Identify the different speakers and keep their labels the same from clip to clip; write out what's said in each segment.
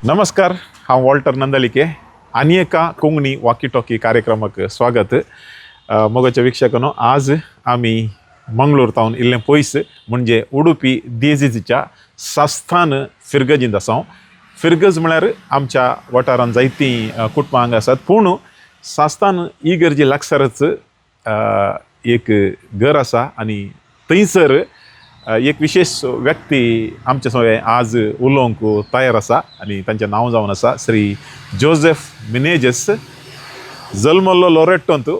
Speaker 1: नमस्कार, हांव वॉल्टर नंदलिके. आनी एका कोंकणी वॉकी टॉकी कार्यक्रमाक स्वागत. मोगाच्या वीक्षकांनो, आज आमी मंगळूर तावन इल्लें पयस म्हणजे उडुपी देझीच्या सास्थान फिरगजींत आसा. फिरगज म्हळ्यार आमच्या वाठारांत जायतीं कुटुंबां हांगा आसात, पूण सास्तान इगर्जी लागसारच एक घर आसा आनी थंयसर एक विशेश व्यक्ती आमच्या सगळे आज उलोवंक तयार आसा आनी तांचें नांव जावन आसा श्री जोसेफ मिनेजस. जल्मल्लो लोरेट्टोंत,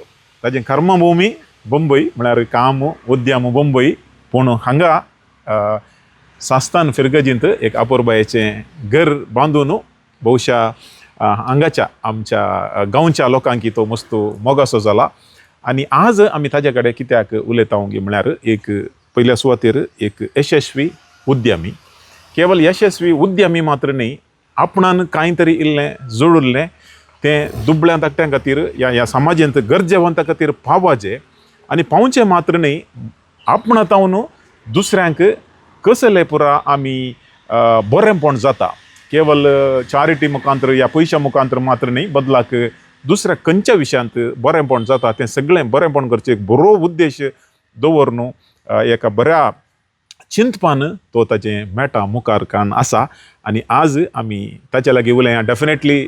Speaker 1: ताजें कर्मभूमी बंबई, म्हळ्यार काम उद्यम बंबई, पूण हांगा सास्तान फिरगजींत एक अपुरबायेचें घर बांदून बहुशा हांगाच्या आमच्या गांवच्या लोकांक तो मस्त मोगासो जाला. आनी आज आमी ताजे कडेन कित्याक उलयता म्हळ्यार एक पयल्या सुवातेर एक यशस्वी उद्यमी. केवल यशस्वी उद्यमी मात्र न्ही, आपणान कांय तरी इल्लें जोडिल्लें तें दुबळ्या धाकट्यां खातीर ह्या ह्या समाजांत गरजेवंता खातीर पावाचें आनी पावचें मात्र न्ही, आपणा तावन दुसऱ्यांक कसले पुरा आमी बरेंपण जाता. केवल चारिटी मुखांतर या पयशा मुखांतर मात्र न्ही, बदलाक दुसऱ्या खंयच्या विशयांत बरेंपण जाता तें सगळें बरेंपण करचें एक बरो उद्देश दवर न्हू, एका बऱ्या चिंतपान तो ताचें मेटा मुखार काण आसा आनी आज आमी ताच्या लागीं उलया. डेफिनेटली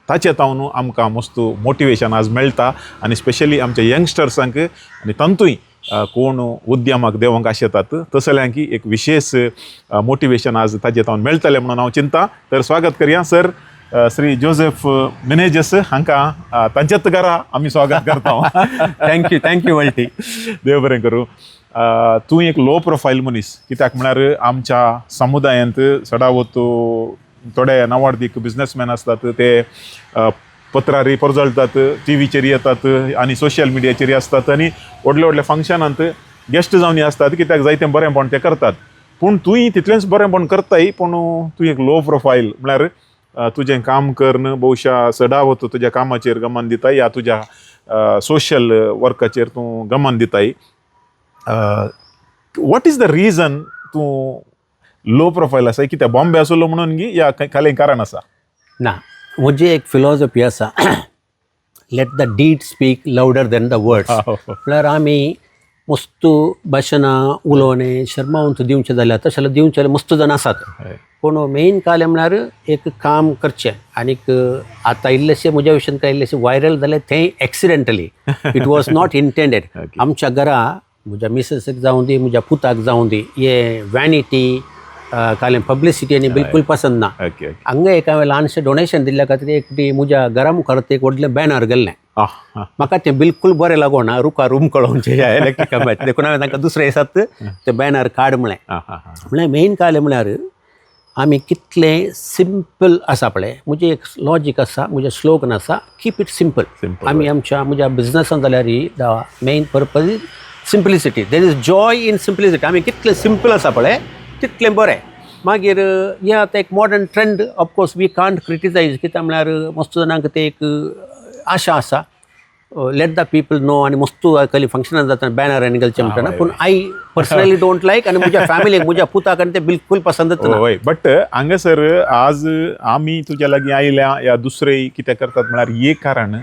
Speaker 1: ताचे तावन आमकां मस्त मोटिवेशन आज मेळटा आनी स्पेशली आमच्या यंगस्टर्सांक आनी तांतूय कोण उद्यमाक देवंक आशेतात तसल्यांक एक विशेश मोटिवेशन आज ताजे तावन मेळटलें म्हणून हांव चिंता. तर स्वागत करया सर, श्री जोसेफ मिनेजस हांकां. तांच्याच घरा आमी स्वागत करता.
Speaker 2: Thank you, thank you वल्टी.
Speaker 1: देव बरें करूं. तूं एक लो प्रोफायल मनीस, कित्याक म्हळ्यार आमच्या समुदायांत सडावत थोडे नावाडदीक बिजनेसमॅन आसतात, ते पत्रारी परजळटात, टीव्हीचेर येतात आनी सोशल मिडियाचेर आसतात आनी व्हडले व्हडले फंक्शनांत गेस्ट जावन आसतात, कित्याक जायतें बरेंपण ते करतात. पूण तूंय तितलेंच बरेंपण करताय, पूण तूं एक लो प्रोफायल, म्हळ्यार तुजें काम करून बहुशा सदावत तुज्या कामाचेर गमन दिताय या तुज्या सोशल वर्काचेर तूं गमन दिताय. What is the reason तूं लो प्रोफायल आसा? कित्याक, बॉम्बे आसलो म्हणून गी या खालें कारण आसा?
Speaker 2: ना, म्हजी एक फिलॉसॉफी आसा, let the deed speak louder than the words. म्हळ्यार आमी मस्तू भाशणां उलोवणें शर्मावंत दिवचें जाल्यार तशें जाल्यार दिवचें जाल्यार मस्त जाण आसात, पूण मेन कार्य म्हळ्यार एक काम करचें. आनीक आतां इल्लेशें म्हज्या विशयान कांय इल्लेशें व्हायरल जालें तें accidentally, it was not intended. आमच्या घरा म्हज्या मिसेसीक जावं दी, म्हज्या पुताक जावं दी, हे वॅनिटी कालें पब्लिसिटी आनी बिलकूल पसंद ना.
Speaker 1: ओके ओके
Speaker 2: हांगा एक हांवें ल्हानशें डोनेशन दिल्ल्या खातीर एक ती म्हज्या घरा मुखार एक व्हडलें बॅनर गेल्लें. म्हाका तें बिलकूल बरें लागोना, रुखार हुमकळोवचें ह्या इलेक्ट्रीक खांब्याचेर, देखून हांवें तांकां दुसरे दिसात तें बॅनर काड म्हळें.
Speaker 1: आं हां हां
Speaker 2: म्हळ्यार मेन कार्य म्हळ्यार आमी कितलें सिंपल आसा पळय. म्हजें एक लॉजीक आसा, म्हजें स्लोगन आसा, keep it simple.
Speaker 1: Simple.
Speaker 2: आमी आमच्या म्हज्या बिजनसान जाल्यार the main purpose is simplicity. There is joy in simplicity. आमी कितलें सिंपल आसा पळय तितलें बरें. मागीर हें आतां एक modern trend, of course we can't criticise, कित्याक म्हळ्यार मस्त जाणांक ते एक आशा आसा, let the people no, आनी मस्तू कसली फंक्शनां जाता बॅनर आनी घालचें म्हणटा. पूण I personally don't like आनी म्हज्या फॅमिलीक, म्हज्या पुताक आनी ते बिलकूल पसंदच ना.
Speaker 1: हय, बट हांगासर आज आमी तुज्या लागीं आयल्या या दुसरे कितें करतात म्हळ्यार एक कारण,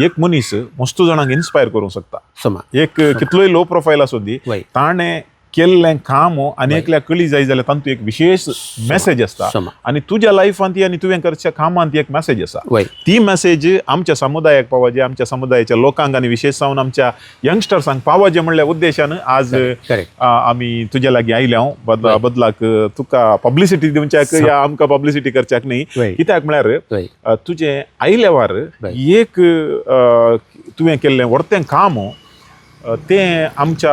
Speaker 1: एक मनीस मस्तू जाणांक इन्स्पायर करूंक शकता.
Speaker 2: समा.
Speaker 1: एक कितलोय लो प्रोफायल आसूं दी, ताणें केल्लें काम आनी एकल्या कळी जाय जाल्यार तांतूं एक विशेश मॅसेज आसता. आनी तुज्या लायफांत आनी तुवें करच्या कामांत एक मॅसेज आसा. ती मॅसेज आमच्या समुदायाक पावाजे, आमच्या समुदायाच्या लोकांक आनी विशेश जावन आमच्या यंगस्टर्सांक पावाजे म्हणल्या उद्देशान आज आमी तुज्या लागीं आयल्या हांव. बदलाक तुका पब्लिसिटी दिवच्याक या आमकां पब्लिसिटी करच्याक न्ही. कित्याक म्हळ्यार तुजें आयल्यावर एक तुवें केल्लें व्हडतें काम तें आमच्या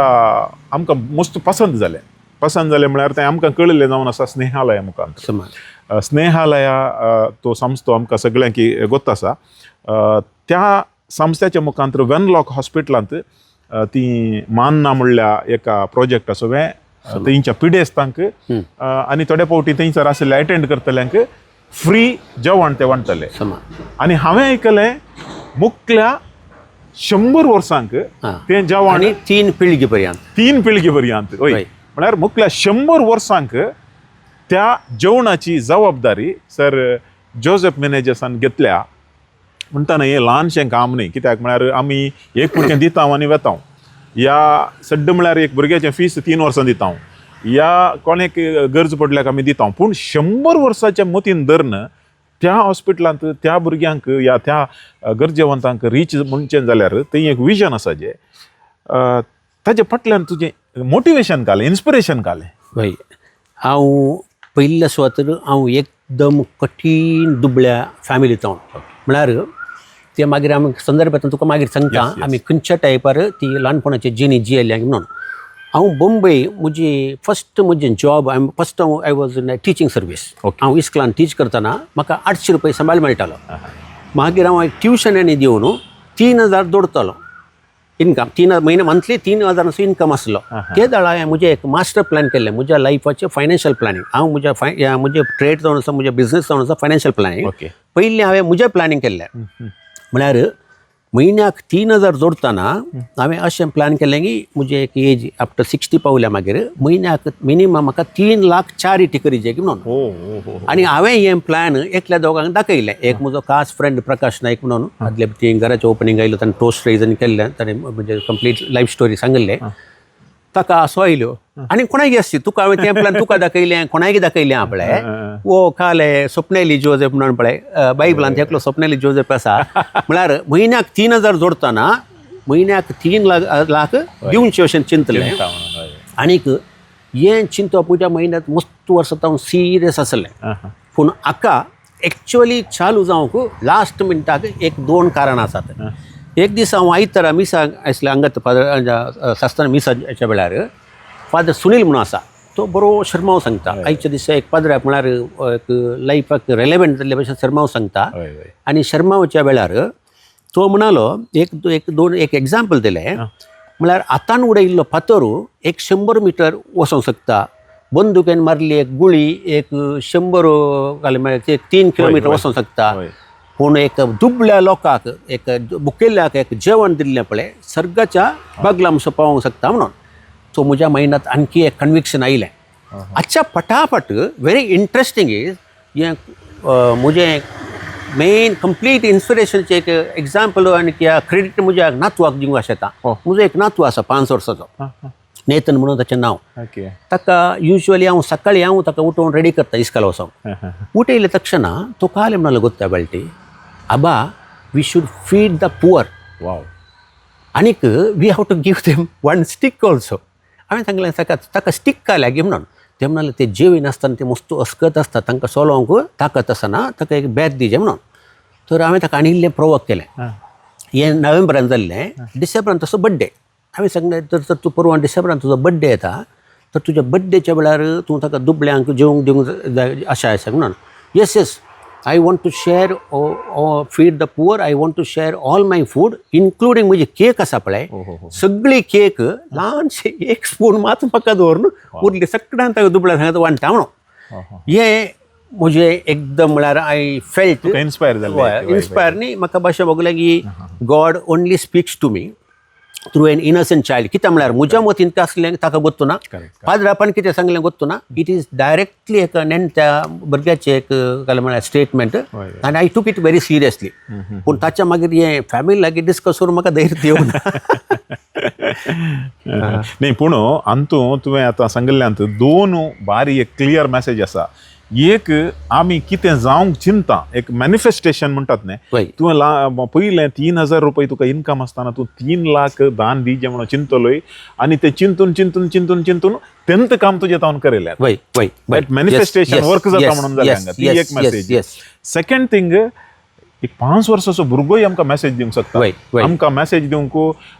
Speaker 1: आमकां मस्त पसंत जालें. पसंत जालें म्हळ्यार तें आमकां कळिल्लें जावन आसा स्नेहालया मुखार. स्नेहालया तो संस्थो आमकां सगळ्यांक गोत्त आसा. त्या संस्थेच्या मुखांतर वेनलॉक हॉस्पिटलांत ती मान्ना म्हणल्या एका प्रोजेक्ट आसा वे थंयच्या पिडेस्तांक आनी थोडे फावटी थंयसर आशिल्ले अटेंड करतल्यांक फ्री जेवण ते वांटतले. आनी हांवें आयकलें, मुखल्या 100 वर्सांक तें जेवण
Speaker 2: आनी तीन पिळगी पर्यंत.
Speaker 1: तीन पिळगी पर्यंत, हय. म्हळ्यार मुखल्या 100 वर्सांक त्या जेवणाची जबाबदारी सर जोसेफ मेनेजसान घेतल्या. म्हणटाना हें ल्हानशें काम न्ही, कित्याक म्हळ्यार आमी एक पुरतें दिता आनी वेता, या सड्ड म्हळ्यार एक भुरग्याचें फीस 3 वर्सां दिता, या कोणेक गरज पडल्याक आमी दिता. पूण 100 वर्साच्या मतीन धरून त्या हॉस्पिटलांत त्या भुरग्यांक या त्या गरजेवंतांक रीच म्हणचें जाल्यार थंय एक विजन आसा जें ताजे फाटल्यान तुजें मोटिवेशन घालें, इन्स्पिरेशन घालें.
Speaker 2: हय, हांव पयल्या सुवातेर हांव एकदम कठीण दुबळ्या फॅमिलींत हांव, म्हळ्यार ते मागीर आमी संदर्भांत तुका मागीर सांगता आमी खंयच्या टायपार ती ल्हानपणाची जिणी जियेल्या म्हणून. हांव बॉम्बे म्हजी फस्ट म्हजें जॉब, फस्ट हांव I was in teaching service. हांव इस्कलान टीच करतना म्हाका 800 रुपये सांबाळ मेळटालो. मागीर हांव एक ट्युशन आनी दिवन 3000 जोडतालो इनकम, 3 म्हयने मंथली 3000 इनकम आसलो. ते वेळार हांवें म्हजें एक मास्टर प्लॅन केल्लें म्हज्या लायफाचें फायनान्शियल प्लॅनिंग. हांव म्हज्या म्हजें ट्रेड जावन आसा, म्हजें बिजनेस जावन आसा फायनान्शियल प्लॅनिंग. पयलीं हांवें म्हजें प्लॅनिंग केल्लें, म्हळ्यार म्हयन्याक 3000 जोडटना हांवें अशें प्लॅन केलें की म्हजें एक एज आफ्टर 60 पावल्या मागीर म्हयन्याक मिनिमम म्हाका 3 लाख चॅरिटी करीजे की म्हणून.
Speaker 1: हो हो
Speaker 2: आनी हांवें हें प्लॅन एकल्या दोगांक दाखयलें. एक म्हजो खास फ्रेंड प्रकाश नायक म्हणून, आदले ती घराचें ओपनींग आयलो, ताणें टोस्ट रेजन केल्लें, ताणें म्हणजे कंप्लीट लायफ स्टोरी सांगिल्लें. ताका असो आयल्यो आनी कोणाक आसची तुका हांवें तें प्लॅन तुका दाखयलें, कोणाक दाखयलें पळय वो काले स्वप्नेली जोसेफ म्हणून पळय बायबलान एकलो स्वप्नेली जोसेफ आसा. म्हळ्यार म्हयन्याक 3000 जोडटना म्हयन्याक 3 लाख दिवचे अशें चिंतलें. आनीक हें चिंतप म्हज्या म्हयन्यांत मस्त वर्सां हांव सिरियस आसलें. पूण हाका एक्चुअली चालू जावंक लास्ट मिनटाक 1-2 कारणां आसात. एक दीस हांव आयतारा मिसाक आसलें हांगात फादर सास्तान मिसाच्या वेळार फादर सुनील म्हणून आसा, तो बरो शर्माव सांगता. आयच्या दिसा एक पाद्र्याक म्हळ्यार एक लायफाक रेलेवंट जाल्ले भशेन शर्माव सांगता. आनी शर्मावच्या वेळार तो म्हणालो एक दोन एक एग्जाम्पल दिलें, म्हळ्यार हातान उडयल्लो फातर 100 मिटर वचोंक शकता, बंदुकेन मारली एक गुळी 100 म्हळ्यार 3 किलोमिटर वचोंक शकता, पूण एक दुबळ्या लोकांक एक बुकेल्ल्याक एक जेवण दिल्लें पळय सर्गाच्या बागलामसो पावोंक शकता म्हणून. सो म्हज्या मायंडांत आणखी एक कन्विक्शन आयलें. अच्छा पटापट व्हेरी इंट्रस्टींग is हें म्हजें मेन कंप्लीट इन्स्पिरेशनचें एक एग्जाम्पल आनी क्रेडीट म्हज्या नातवाक दिवंक आशेता. म्हजो एक नातू आसा 5 वर्साचो, नेतन म्हणून ताचें नांव. ताका युजली हांव सकाळी हांव ताका उठोवन रेडी करता इस्काल वचोंक. उठयले तक्षणा तो काले म्हणालो गोत्ता बेल्टी, आबा we should feed the poor आनीक we have to give them 1 stick also. हांवें सांगलें ताका ताका स्टीक काय लागीं म्हणून. ते म्हणाले ते जेवी नासतना ते मस्त अस्कत आसता, तांकां चलोवंक ताकत आसना, ताका एक बॅग दिजे म्हणून. तर हांवें ताका आनी इल्लें प्रोवोक केलें. हें नोव्हेंबरान जाल्लें, डिसेंबरान तसो बड्डे. हांवें सांगलें तर तर तूं परवां डिसेंबरान तुजो बड्डे येता, तर तुज्या बड्डेच्या वेळार तूं ताका दुबळ्यांक जेवंक दिवंक जाय अशें आसा म्हणून. Yes yes, I want to share feed the poor, I want to share all my food including म्हजी केक आसा पळय, सगळी केक ल्हानशी एक स्पून मात म्हाका दवरून उरली सगळ्यांक ताका दुबळ्या सांगता वांट्टा म्हणून. हें म्हजें एकदम म्हळ्यार I felt
Speaker 1: inspire जालें.
Speaker 2: इन्स्पायर न्ही, म्हाका भाशें भोगलें की God only speaks to me through an innocent child. कित्याक म्हळ्यार म्हज्या मतीन तें आसलें ताका गोत्तू ना, पाद्रापान कितें सांगलें गोत्तू ना, it is directly एक नेणट्या भुरग्याचें एक काय म्हळ्यार स्टेटमेंट आनी I took it very seriously. पूण ताच्या मागीर हें फॅमिली लागीं डिस्कस करून म्हाका धैर्य येवना.
Speaker 1: न्ही, पूण अंतू तुवें आतां सांगिल्ल्यांत दोन बारी एक क्लियर मॅसेज आसा. एक आमी कितें जावंक चिंता, एक मॅनिफेस्टेशन म्हणटात न्ही, तुवें पयलें 3000 रुपये तुका इनकम आसतना तूं 3 लाख दान दिजे म्हणून चिंतलोय आनी तें चिंतून चिंतून चिंतून चिंतून तेंत काम तुजें तावन करयलें. मॅनिफेस्टेशन वर्क जाता म्हणून जालें हांगा, ती एक मॅसेज. सेकंड थिंग, एक 5 वर्साचो भुरगोय आमकां मॅसेज दिवंक शकता. आमकां मॅसेज दिवंक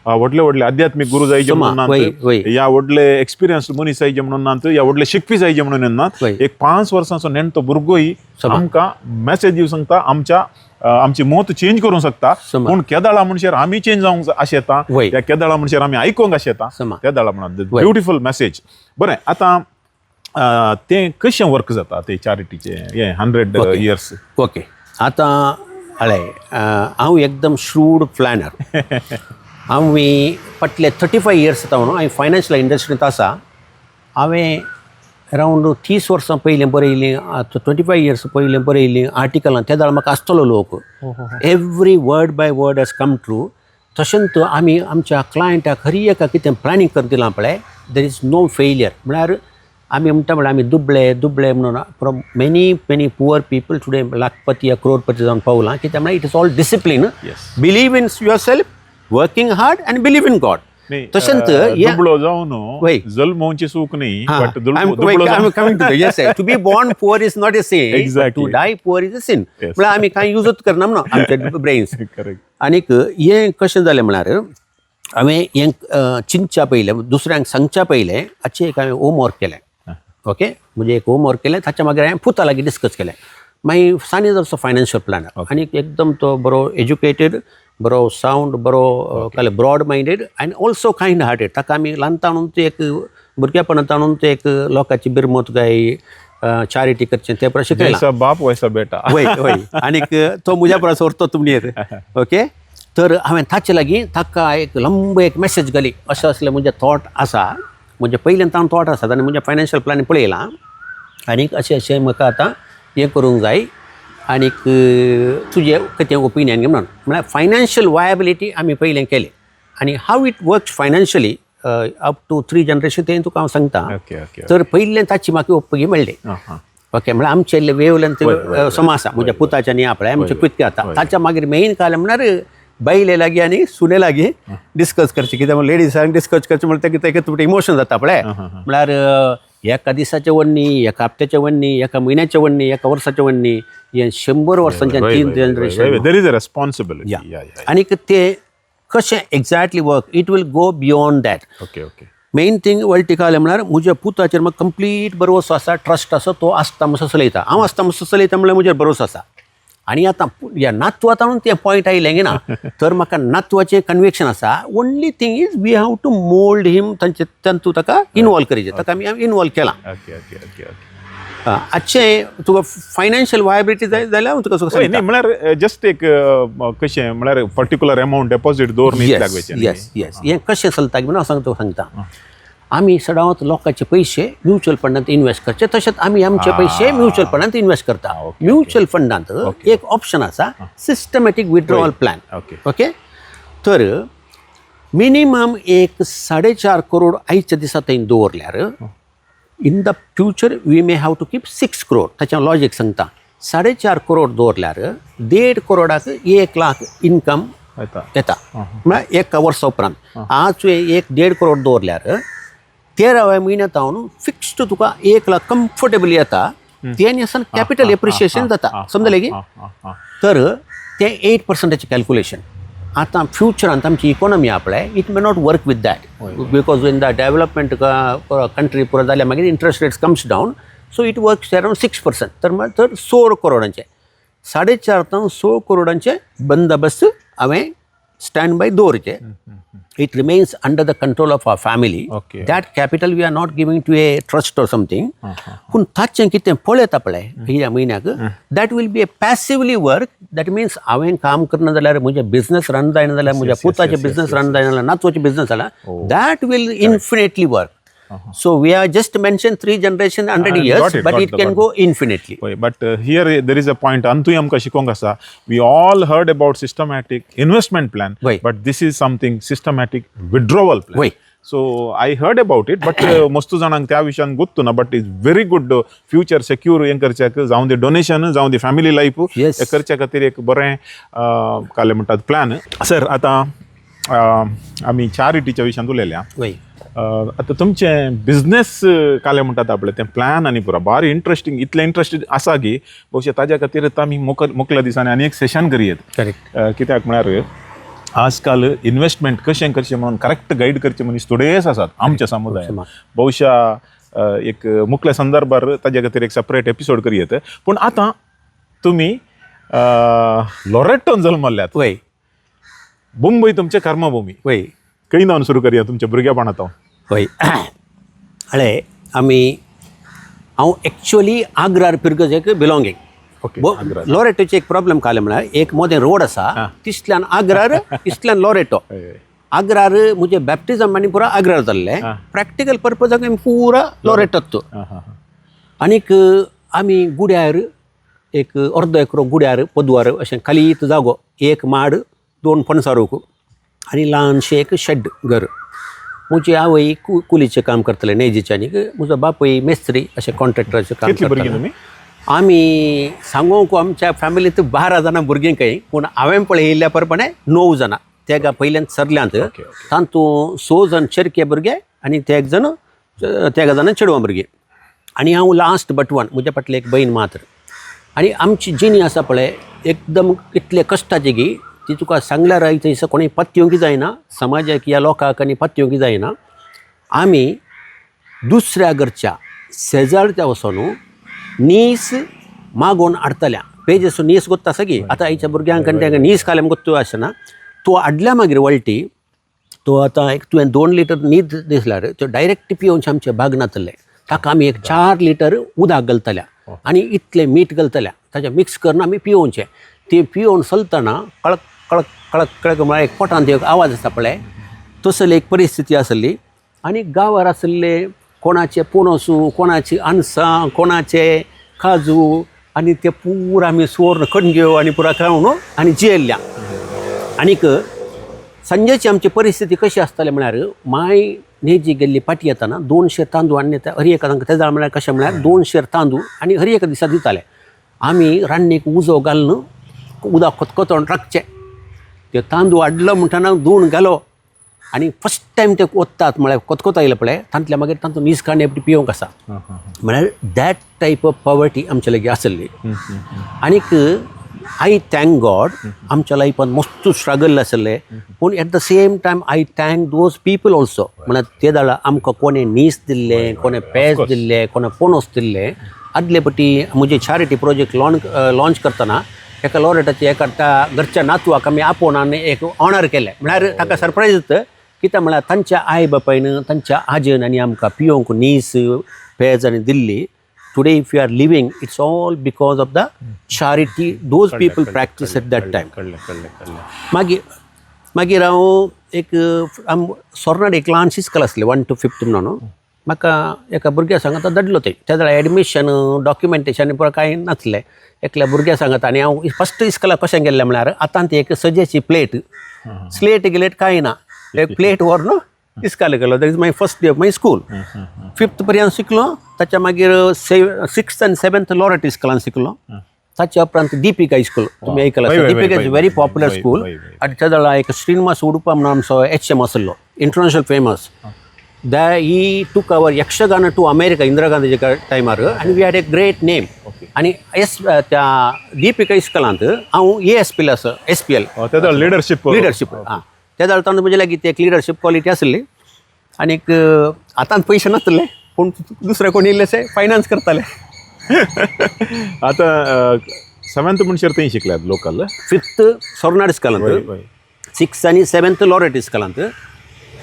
Speaker 1: व्हडले व्हडले आध्यात्मीक गुरू जायचे म्हणून नात, या व्हडले एक्सपिरियन्स मनीस जायचे म्हणून नात, या व्हडले शिकपी जायचे म्हणून नात. एक 5 वर्सांचो नेणटो भुरगोय आमकां मॅसेज दिवंक शकता, आमच्या आमची मत चेंज करूंक शकता. पूण केदाळा म्हणशेर आमी चेंज जावंक आशेता, त्या केदाळा म्हणशेर आमी आयकूंक आशेता, त्या दाळा म्हणून ब्युटिफूल मॅसेज. बरें, आतां तें कशें वर्क जाता ते चॅरिटीचें हें 100 इयर्स?
Speaker 2: ओके, आतां हळय हांव एकदम श्रूड प्लॅनर. हांव फाटले 35 इयर्स जाता म्हणून हांवें फायनान्शियल इंडस्ट्रींत आसा. हांवें अरावंड 30 वर्सां पयलीं बरयलीं, आतां 25 इयर्स पयलीं बरयलीं आर्टिकलां, ते वेळार म्हाका आसतलो लोक, every word by word has come true. तशेंच आमी आमच्या क्लायंटाक हरी एका कितें प्लॅनिंग करून दिलां पळय, there is no failure. म्हळ्यार आमी म्हणटा म्हळ्यार आमी दुबळे दुबळे म्हणून, from many many poor people today lakhpati या क्रोडपती जावन पावलां. कित्याक म्हळ्यार it is all discipline, believe in yourself, working hard and believe in God. तशेंच
Speaker 1: दुबळो जावन जल्मोवची चूक न्ही, बट दुबळो.
Speaker 2: Coming to, yes, to be born poor is not a sin, to die poor is a sin. म्हळ्यार आमी कांय युजूच करना म्हणून आमचे ब्रेन्स. आनीक हें कशें जालें म्हळ्यार हांवें हें चिंतच्या पयलें, दुसऱ्यांक सांगच्या पयलें, हाचें एक हांवें होमवर्क केलें. ओके, म्हणजे एक होमवर्क केलें, ताच्या मागीर हांवें पुता लागीं डिस्कस केलें. मागीर son is also financial planner आनी एकदम तो बरो एज्युकेटेड, बरो सावंड, बरो काले broad minded आनी ऑल्सो कायंड हार्टेड. ताका आमी ल्हानताणून ते एक भुरगेपणांत ते एक लोकांची बिरमत काय चॅरिटी करचें ते परस शिकयलां.
Speaker 1: जैसा बाप वैसा बेटा.
Speaker 2: वय वय, आनीक तो म्हज्या परस व्हरतो तुमगेर. ओके, तर हांवें ताचे लागीं ताका एक लंब एक मॅसेज घाली, अशें असलें म्हजें थॉट आसा, म्हजें पयल्यान तावन थॉट आसा आनी म्हजें फायनान्शियल प्लॅन पळयलां आनीक अशें अशें म्हाका आतां हें करूंक जाय आनीक तुजें कितें ओपिनियन म्हणून. म्हळ्यार फायनान्शियल वायबिलिटी आमी पयलें केलें आनी how it works financially up to three generation तें तुका हांव सांगता.
Speaker 1: ओके ओके
Speaker 2: तर पयलें ताची म्हाका ओपगी मेळ्ळी. ओके, म्हळ्यार आमचे वेवलेंत समा आसा म्हज्या पुताच्या न्ही, आपल्या आमचे क्विक जाता. ताच्या मागीर मेन काल म्हळ्यार बायले लागीं आनी सुने लागीं डिस्कस करचें. कित्याक म्हणल्यार लेडिजांक डिस्कस करचें म्हणल्यार तेका तुमचें इमोशन जाता पळय. म्हळ्यार एका दिसाचें वन्नी, एका हप्त्याचें वन्नी, एका म्हयन्याचें वन्नी, एका वर्साचें वन्नी, हें 100 वर्सांचें तीन generation.
Speaker 1: There is a responsibility.
Speaker 2: आनीक ते कशें exactly work, it will go beyond that.
Speaker 1: Okay okay
Speaker 2: main thing वळटिकाले म्हळ्यार म्हज्या पुताचेर म्हाका कंप्लीट भरवसो आसा, ट्रस्ट आसा. तो आसता म्हणसर चलयता, हांव आसता म्हणसर चलयता, म्हणल्यार म्हजेर भरोसो आसा. आनी आतां ह्या नातवात तें पॉयंट आयलें ना, तर म्हाका नातवाचें कन्विक्शन आसा. Only thing is we have to mould him. तांचे तांतू ताका इनवॉल्व करचें, ताका आमी इनवॉल्व केलां.
Speaker 1: ओके ओके ओके ओके
Speaker 2: आजचें तुका फायनान्शियल वायबिलिटी जाय जाल्यार हांव तुका
Speaker 1: न्ही, म्हळ्यार जस्ट एक कशें म्हळ्यार पर्टिक्युलर अमाउंट डेपॉझिट दवरून.
Speaker 2: येस येस, हें कशें चलता म्हणून हांव सांगता सांगता. आमी सदांच लोकांचे पयशे म्युच्युअल फंडांत इन्वेस्ट करचे, तशेंच आमी आमचे पयशे म्युच्युअल फंडांत इन्वेस्ट करता. म्युच्युअल फंडांत एक ऑप्शन आसा, सिस्टमॅटीक विथड्रॉवल प्लॅन. ओके, तर मिनिमम एक 4.5 करोड आयच्या दिसा थंय दवरल्यार in the future we may have to keep 6 crore. ताचें लॉजीक सांगता. 4.5 करोड दवरल्यार 1.5 करोडाक 1 लाख इनकम येता, म्हळ्यार एका वर्सा उपरांत. आज तुवें 1.5 करोड दवरल्यार 13व्या म्हयन्यांत हांव फिक्स्ड तुका 1 लाख कम्फर्टेबली येता. तें आसतना कॅपिटल एप्रिशिएशन जाता, समजलें की? तर तें 8%चें कॅल्कुलेशन. आतां फ्युचरांत आमची इकॉनॉमी आहा पळय, it may not work with that because in the development country पुरो जाल्यार मागीर interest rates comes down, so it works around 6%. तर तर 16 करोडांचे, 4.5 तावन 16 करोडांचे बंदोबस्त हांवें स्टँड बाय दवरचे. It remains under the control of our family. That capital we are not giving to a trust or something. पूण ताचें कितें पळयता पळय ह्या म्हयन्याक, that will be a passively work. That means हांवें काम करना जाल्यार म्हजें बिजनस रन जायना जाल्यार, म्हज्या पुताचें बिजनस रन जायना जाल्यार, नातवाचें बिजनस जाल्यार, that will infinitely work. So we are just mention three generation 100 years, but it can go infinitely.
Speaker 1: But here there is a point अंतूय आमकां शिकोवंक आसा. We all heard about systematic investment plan, but this is something systematic withdrawal plan. So I heard about it, but मस्त जाणांक त्या विशयान गुत्तू ना, but is very good future secure हें करच्याक, जावं दी डोनेशन, जावं दी फॅमिली लायफ हें करच्या खातीर एक बरें काले म्हणटात प्लॅन. सर, आतां आमी चॅरिटीच्या विशयांत उलयल्या. आतां तुमचें बिजनेस काले म्हणटात आपले तें प्लॅन आनी पुरा भारी इंट्रस्टींग, इतलें इंट्रस्टेड आसा की भोवशा ताज्या खातीर आमी मुखल्या दिसांनी आनी एक सेशन करयेत. कित्याक म्हळ्यार आजकाल इन्वेस्टमेंट कशें करचें म्हणून करेक्ट गायड करचे मनीस थोडेच आसात आमच्या समुदायात. बहुशा एक मुखल्या संदर्भार ताज्या खातीर एक सेपरेट एपिसोड करयेत. पूण आतां तुमी लॉरेटोन जल्मल्यात, मुंबय तुमचें कर्मभुमी, खंय जावन सुरू करया तुमच्या भुरगेपणांत?
Speaker 2: हय, हळे आमी हांव एक्चुअली आग्रार पिरगजेक बिलोंगींग. लॉरेटोचे एक प्रॉब्लेम काले म्हळ्यार एक मदें रोड आसा, तिसल्यान आग्रार, तिसल्यान लॉरेटो. आग्रार म्हजें बॅप्टिजम आनी पुरा आग्रार जाल्लें. प्रॅक्टिकल पर्पजाक आमी पुरा लोरेट तो.
Speaker 1: आं हां हां.
Speaker 2: आनीक आमी गुड्यार एक अर्दो एकरो गुड्यार पदवार अशें खालीत जागो, एक माड, दोन पणसा रूख आनी ल्हानशें एक शेड घर. म्हजी आवय कुलीचें काम करतालें, नेजीचें, आनीक म्हजो बापूय मेस्त्री अशें कॉन्ट्रॅक्टराचें काम
Speaker 1: कितलीं भुरगीं
Speaker 2: करतालो.
Speaker 1: तुमी?
Speaker 2: आमी सांगूंक आमच्या फॅमिलींत 12 जाणां भुरगीं खंय, पूण हांवें पळयिल्ल्या प्रमाणे 9 जाणां तेगा पयल्यान सरल्यांत.
Speaker 1: ओके ओके
Speaker 2: तातूंत 6 जाण चेरके भुरगे आनी तेग जाण तेगा जाणां चेडवां भुरगीं आनी हांव लास्ट बट वन, म्हज्या फाटलें एक भयण मात्र. आनी आमची जिणी आसा पळय एकदम इतले कश्टाची गी ती तुका सांगल्यार आयज कोणी पत्योंक जायना, समाजाक ह्या लोकांक आनी पत्योंक जायना. आमी दुसऱ्या घरच्या शेजारच्या वचोन नीस मागोवन हाडटल्या. पेजेसो नीस गोत्ता आसा की आतां आयच्या भुरग्यांक आनी तांकां नीस खाल्यार गोत्तू आसना. तो हाडल्या मागीर वळटी तो आतां एक तुवें 2 लिटर नीद दिसल्यार त्यो डायरेक्ट पियोवचे आमचे भाग नातले. ताका आमी एक 4 लिटर उदक घालतल्या आनी इतलें मीठ घालतल्या, ताचें मिक्स करून आमी पियोवचें. तें पियोवन चलतना कळक कळक कळक कळक म्हळ्यार एक पोटांत एक आवाज आसा पळय, तसली एक परिस्थिती आसली. आनी गांवार आशिल्ले कोणाचे पुणसू, कोणाची अनसां, कोणाचे काजू आनी ते पुरा आमी सुवर्ण कणग्यो आनी पुरा खावन आनी जियेल्ल्या. आनीक संजेची आमची परिस्थिती कशी आसताली म्हळ्यार माय नेजी गेल्ली पाटी येताना 2 शेर तांदूळ आनी हर एका तांकां तेजा म्हळ्यार कशें म्हळ्यार 2 शेर तांदूळ आनी हर एका दिसा दिताले. आमी रान्नीक उजो घालून उदक खतखतोन राखचें. ते तांदूळ हाडलो म्हणटना धुवन घालो आनी फर्स्ट टायम ते वतात म्हळ्यार खतखतो आयलो पळय तांतल्या मागीर तांतून नीस कांडे पिवंक आसा. म्हळ्यार that type of poverty आमच्या लागीं आसली. आनीक I thank God आमच्या लायफान मस्त स्ट्रगल आसले, पूण at the same time I thank those people also. म्हळ्यार ते दाळा आमकां कोणें नीस दिल्लें, कोणें पेज दिल्लें, कोणें पोनोस दिल्लें. आदले पटी म्हजे चॅरिटी प्रोजेक्ट लॉन्च करतना एका लॉरेटाचे एका त्या घरच्या नातवाक आमी आपोवन आनी एक ऑनर केलें. म्हळ्यार ताका सरप्रायज जाता कित्याक म्हळ्यार तांच्या आई बापायन तांच्या आजयन आनी आमकां पियोंक नीस पेज आनी दिल्ली. Today if you are living, it's all because of the charity those people practice at that time.
Speaker 1: कळ्ळें कळ्ळें कळ्ळें.
Speaker 2: मागीर मागीर हांव एक आम सोर्नाड एक ल्हान इस्कॉल आसलें 1 to 5 म्हणून. म्हाका एका भुरग्या सांगाता धाडलो थंय. त्या वेळार एडमिशन डॉक्युमेंटेशन पुरो कांय नासलें. एकल्या भुरग्या सांगाता आनी हांव फस्ट इस्कॉलाक कशें गेल्लें म्हळ्यार आतां ती एक सजेची प्लेट स्लेट गिलेट कांय ना, एक प्लेट व्हरून इस्कॉल गेलो. That is my first day of my school. 5th पर्यंत शिकलो. ताच्या मागीर 6th आनी 7th Loret इस्कॉलान शिकलो. ताच्या उपरांत दीपिका इस्कॉल तुमी आयकलां आसतलें. Deepika is very popular school. आनी त्या वेळार एक श्रीनिवास उडुपा म्हणून आमचो एच एम आसलो, international famous. The he took our Yakshagana to America Indira गांधीच्या टायमार आनी we had a great name. आनी एस त्या दीपिका इस्कॉलांत हांव ए एस पी एल आसा, एस पी एल.
Speaker 1: तेजो लिडरशीप.
Speaker 2: लिडरशीप आं, त्या जाल्यार तांकां म्हजे लागीं ती एक लिडरशीप क्वॉलिटी आसली. आनीक आतां पयशे नासले पूण दुसरे कोण इल्लेशे फायनान्स करताले.
Speaker 1: आतां 7th म्हणसर थंय शिकल्यात लोकल?
Speaker 2: 5th सोर्नाड इस्कॉलांत, 6th आनी 7th Loret इस्कॉलांत,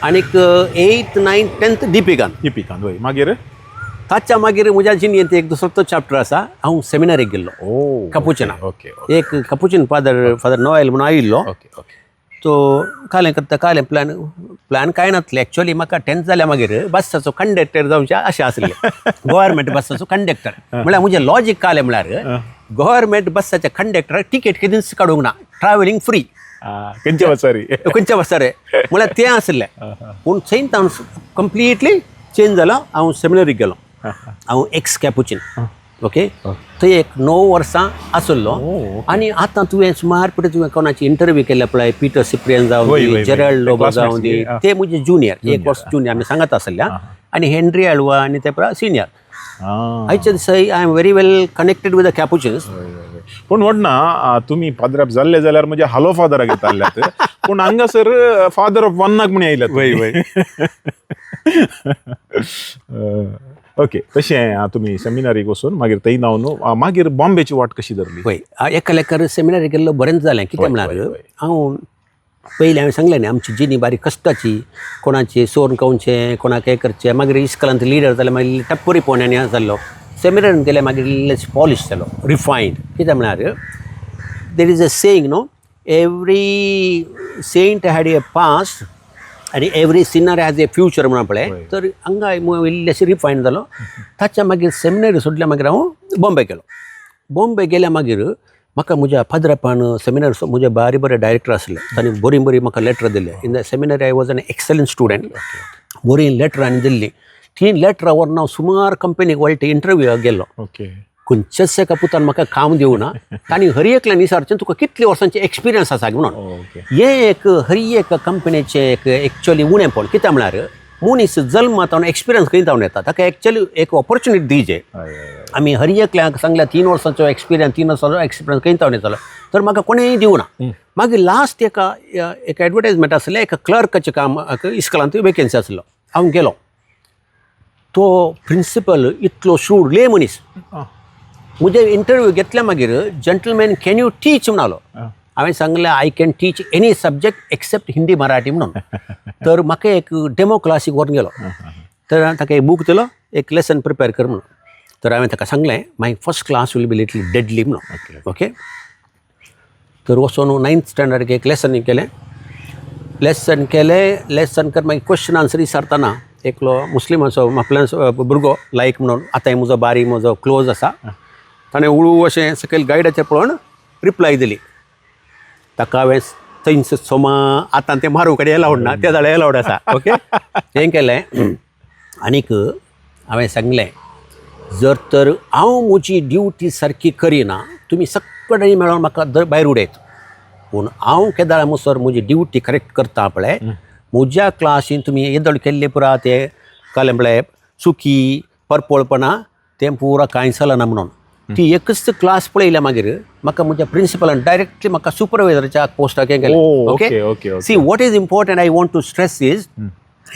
Speaker 2: आनीक 8th 9th 10th दीपिकान.
Speaker 1: दीपिकान, वय. मागीर?
Speaker 2: ताच्या मागीर म्हज्या जिणेंत एक दुसरो तो चॅप्टर आसा. हांव सेमिनारीक गेल्लो कपुचिना. एक कपुचिन फादर, फादर नोएल म्हणून आयिल्लो.
Speaker 1: ओके ओके
Speaker 2: तो कालें करता कालें प्लॅन प्लॅन कांय नासलें. एक्चुअली म्हाका 10th जाल्या मागीर बसाचो कंडक्टर जावचें अशें आसलें, गव्हर्मेंट बसाचो कंडक्टर. म्हळ्यार म्हजें लॉजीक कालें म्हळ्यार गव्हर्मेंट बसाच्या कंडक्टराक टिकेट केदीच काडूंक ना, ट्रॅव्हलिंग फ्री.
Speaker 1: खंयच्या बसारी?
Speaker 2: खंयच्या बसार म्हळ्यार तें आसलें. पूण थंय हांव कंप्लिटली चेंज जालो. हांव सेमिनरीक गेलो. हांव एक्स कॅपुचीन. ओके, थंय एक 9 वर्सां आसलो. आनी आतां तुवें सुमार पळय तुवें कोणाची इंटरव्यू केल्या पळय, पिटर सिप्रियन जावं दी, जेरल्ड लोबो जावं दी, ते म्हजे ज्युनियर, एक वर्स ज्युनियर आमी सांगत आसल्या. आनी हेनरी आल्वा आनी ते पळय सिनियर. आयच्या दिसा I am very well connected with the Capuchins.
Speaker 1: पूण व्हडना तुमी पाद्राप जाल्ले जाल्यार म्हजे हालो फादराक येताल्यात, पूण हांगासर फादर ऑफ वन्नाक म्हण आयल्यात. वय वय. ओके, तशें तुमी सेमिनारीक वचून मागीर थंय नावन मागीर बॉम्बेची वाट कशी धरली?
Speaker 2: पळय, एका लेखार सेमिनारीक गेल्लो बरेंच जालें. कितें म्हळ्यार हांव पयलीं हांवें सांगलें न्ही, आमची जिणी बारीक कश्टाची, कोणाची सोर खावचें, कोणाक हें करचें. मागीर इस्कॉलांत लिडर जालें, मागीर टप्पोरी पोन्यांनी जाल्लो. सेमिनारीन गेले मागीर इल्लें पॉलिश जालो, रिफायन्ड. कितें म्हळ्यार there is a saying, no, every saint had a past. आनी every sinner has a future म्हणून पळय, तर हांगा इल्लेशे रिफायन जालो. ताच्या मागीर सेमिनरी सोडल्या मागीर हांव बॉम्बे गेलो. बॉम्बे गेल्या मागीर म्हाका म्हज्या फादरापान सेमिनार म्हजे बारी बरे डायरेक्टर आसले, तांणी बरीं बरीं म्हाका लेटरां दिले. In the seminary I was an excellent student. बरीं लेटरां आनी दिल्लीं, तीं लेटरां व्हरून हांव सुमार कंपनीक वळटे इंटरव्यूआक गेलो. खंयच्याच एका पुतान म्हाका काम दिवना. तांणी हर एकल्यान विचारचें, तुका कितले वर्सांचे एक्सपिरियन्स आसा म्हणून. हें एक हर एक कंपनीचें एक एक्चुअली उणेपण. कित्याक म्हळ्यार मनीस जल्मात एक्सपिरियन्स खंय जावन येता? ताका एक्चुअली एक ऑपॉर्च्युनिटी दिवचे.
Speaker 1: हय हय हय
Speaker 2: आमी हर एकल्याक सांगल्या 3 वर्सांचो एक्सपिरियन्स, 3 वर्सांचो एक्सपिरियन्स खंय जावन येतलो? तर म्हाका कोणेंय दिवना. मागीर लास्ट एका एक एडवर्टायजमेंट आसलें, एका क्लर्काचें काम, इस्कॉलांत वेकेन्सी आसलो. हांव गेलो. तो प्रिंसिपल इतलो श्रूड ले मनीस. म्हजे इंटरव्यू घेतल्या मागीर, "Gentleman, can you teach?" म्हणालो. हांवें सांगलें, "I can teach any subject except Hindi, Marathi" म्हणून. तर म्हाका एक डेमो क्लासीक व्हरून गेलो. तर ताका एक बूक दिलो, एक लेसन प्रिपेर कर म्हणून. तर हांवें ताका सांगलें, "My first class will be little deadly" म्हणून. ओके, तर वचोन नायन्थ स्टँडर्ड एक लेसन केलें. लेसन केलें, लेसन कर मागीर क्वेश्चन आन्सर विचारतना एकलो मुस्लिमाचो आपल्याचो भुरगो लायक म्हणून, आतांय म्हजो बारी म्हजो क्लोज आसा, ताणें हळू अशें सकयल गायडाचेर पळोवन रिप्लाय दिली. ताका हांवें थंयच सोमा, आतां तें मारूं कडेन एलावड ना, ते जाल्यार एलावड आसा. ओके, हें केलें आनीक हांवें सांगलें, जर तर हांव म्हजी ड्युटी सारकी करिना, तुमी सगळे मेळोन म्हाका भायर उडयत, पूण हांव केदाळा मुसर म्हजी ड्युटी करेक्ट करता पळय, म्हज्या क्लासीन तुमी येदोळ केल्ले पुरा ते कालें पळय चुकी परपोळपणा, तें पुरा कांय चलना म्हणून. ती एकच क्लास पळयल्या मागीर म्हाका म्हज्या प्रिंसिपलान डायरेक्टली म्हाका सुपरवायझराच्या पोस्टाक हें केलें.
Speaker 1: Oh, okay.
Speaker 2: See, what is important I want to stress is,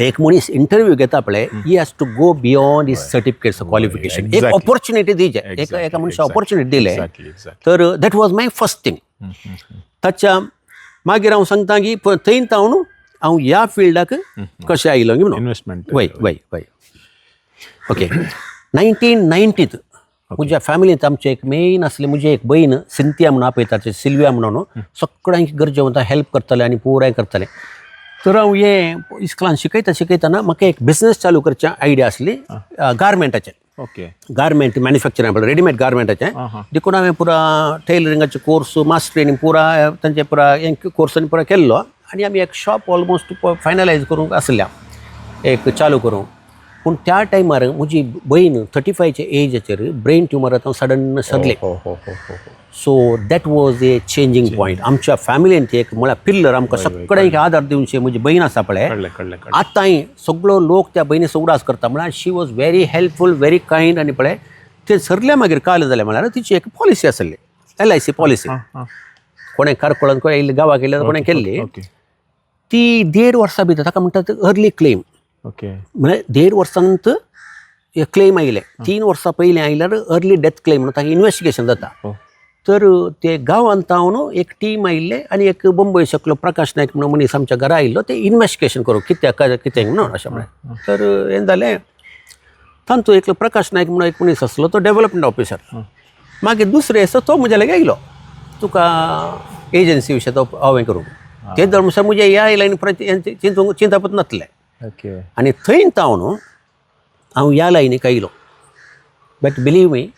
Speaker 2: एक मनीस इंटरव्यू घेता पळय, he has to go beyond his certificates, qualification. एक ऑपॉर्च्युनिटी दिजे एका एका मनशा ऑपॉर्च्युनिटी दिले. तर that was my first thing. ताच्या मागीर हांव सांगता की थंय हांव हांव ह्या फिल्डाक कशें आयलो की म्हणून.
Speaker 1: इन्व्हेस्टमेंट.
Speaker 2: वय वय वय ओके, 1990त म्हज्या फॅमिलींत आमचे एक मेन आसले, म्हजी एक बहीण सिंतिया म्हणून आपयतात, सिल्विया म्हणून, सगळ्यांक गरजेवंत हेल्प करताले आनी पुराय करताले. तर हांव हें इस्कॉलान शिकयता शिकयतना म्हाका एक बिजनस चालू करचे आयडिया आसली गारमेंटाचें. गारमेंट मॅन्युफॅक्चरिंग म्हणल्यार रेडीमेड गारमेंटाचें. देखून हांवें पुरा टेलरिंगाचे कोर्स, मास ट्रेनिंग पुरा तांचे पुरा हें कोर्स पुरा केल्लो आनी आमी एक शॉप ऑलमोस्ट फायनलायज करूंक आसल्या एक चालू करूंक. पूण त्या टायमार म्हजी बहीण 35च्या एजाचेर ब्रेन ट्युमर आतां सडन सरले.
Speaker 1: हो हो हो हो हो
Speaker 2: So that was a changing point आमच्या फॅमिलीन. एक म्हळ्यार पिल्लर, आमकां सगळ्यांक आदार दिवचे म्हजी बहीण आसा पळय.
Speaker 1: कळ्ळें कळ्ळें कळ्ळें.
Speaker 2: आतांय सगळो लोक त्या बहिणीचो उगडास करता. म्हळ्यार she was very helpful, very kind. आनी पळय ते सरले मागीर काल जालें म्हळ्यार तिची एक पॉलिसी आसली, एलआयसी पॉलिसी. कोणें कारकोळान, कोणें येयल्ले गांवाक येयल्ले, कोणें केल्ली. ती देड वर्सां भितर, ताका म्हणटात अर्ली क्लेम. म्हळ्यार देड वर्सांत क्लेम आयले. 3 वर्सां पयलीं आयल्यार अर्ली डेथ क्लेम म्हणून ताका इन्वेस्टिगेशन जाता. तर ते गांवांत तावन एक टीम आयिल्ले आनी एक बंबय शकलो प्रकाश नायक म्हणून मनीस आमच्या घरा आयिल्लो, ते इन्वेस्टिगेशन करूंक, कित्याक कितें म्हणून अशें म्हळें. तर हें जालें, तांचो एकलो प्रकाश नायक म्हणून एक मनीस आसलो, तो डेवलपमेंट ऑफिसर. मागीर दुसरे आसा तो म्हज्या लागीं आयलो, तुका एजन्सी विशय तो हांवें करूंक. ते दर म्हजे ह्या लायन चिंतूंक चिंतपच नासलें. आनी थंय तावन हांव ह्या लायनीक आयलो. बट बिलीव मी,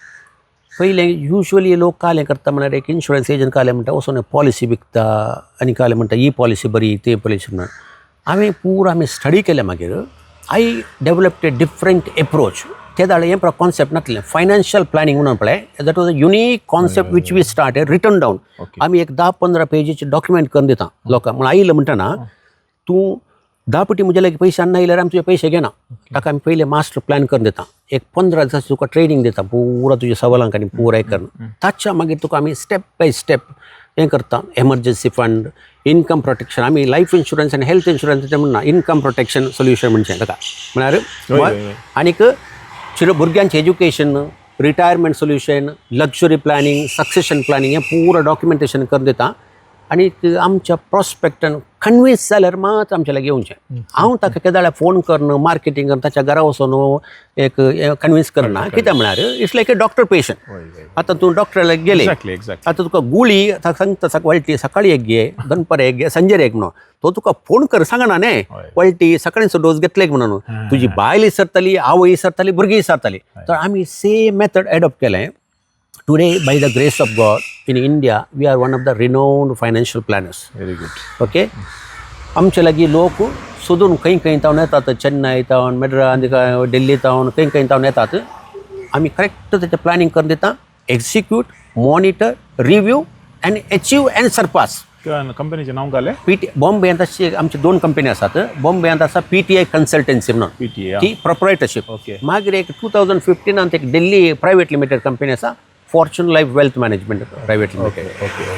Speaker 2: पयलें युजली लोक कालें करता म्हळ्यार एक इन्शुरन्स एजंट कालें म्हणटा, वचोन पॉलिसी विकता आनी कालें म्हणटा, ही पॉलिसी बरी, ती पॉलिसी म्हणून. हांवें पुरा आमी स्टडी केलें. मागीर I developed a different approach. ते दाळे हें कॉन्सेप्ट नासलें, फायनान्शियल प्लॅनिंग म्हणून पळय, that was a unique concept which we start written down. आमी एक 10-15 पेजीचे डॉक्युमेंट करून दिता लोकांक. म्हणून आयलो म्हणटना तूं 10 पटी म्हज्या लागीं पयशे हाडना आयल्यार आमी तुजे पयशे घेना. ताका आमी पयलें मास्टर प्लॅन करून दिता, एक 15 दिसांची तुका ट्रेनींग दिता पुरा तुज्या सवालांक आनी पुराय करून. ताच्या मागीर तुका आमी स्टेप बाय स्टेप हें करता, एमर्जन्सी फंड, इन्कम प्रोटेक्शन. आमी लायफ इन्शुरन्स आनी हेल्थ इन्शुरन्स तें म्हणना, इन्कम प्रोटेक्शन सोल्युशन म्हणचें ताका. म्हळ्यार
Speaker 1: हय, हय.
Speaker 2: आनीक चिर भुरग्यांचें education, retirement solution, luxury planning, succession planning, हें पुरा डॉक्युमेंटेशन करून दिता. आनी आमच्या प्रॉस्पेक्टान कन्विन्स जाल्यार मात आमच्या लागीं येवचें. हांव ताका केदाळ्या फोन करून मार्केटींग करून ताच्या घरा वचून एक कन्विन्स करना. कित्याक म्हळ्यार it's like a doctor patient.
Speaker 1: वय वय
Speaker 2: आतां तूं डॉक्टरा लागीं गेले,
Speaker 1: एक्झॅक्टली एक्झॅक्टली
Speaker 2: आतां तुका गुळी आतां सांगता, वळटी सकाळी एक घे, दनपार एक घे, संजेर एक म्हणून. तो तुका फोन कर सांगना न्ही वळटी सकाळीचो डोस घेतले म्हणून. तुजी बायल विसरतली, आवय विसरतली, भुरगीं विसरतली. तर आमी सेम मेथड एडॉप्ट केलें. Today, by the grace of God, in India we are one of the renowned financial planners.
Speaker 1: Very good.
Speaker 2: Okay, आमचे लागीं लोक सोदून खंय खंय तावन येतात, चेन्नय तावन, मेड्रा, दिल्ली तावन, खंय खंय तावन येतात. आमी करेक्ट तेचें प्लॅनिंग करून दिता, execute, monitor, review and achieve and surpass.
Speaker 1: कंपनीचें नांव घालें?
Speaker 2: पी टी बॉम्बेंत अशी आमची दोन कंपनी आसात. बॉम्बेंत आसा पी टी I consultancy म्हणून.
Speaker 1: पीटीए.
Speaker 2: ती प्रोप्रायटरशीप. मागीर एक 2015त एक दिल्ली प्रायवेट लिमिटेड कंपनी आसा, fortune life wealth management private limited.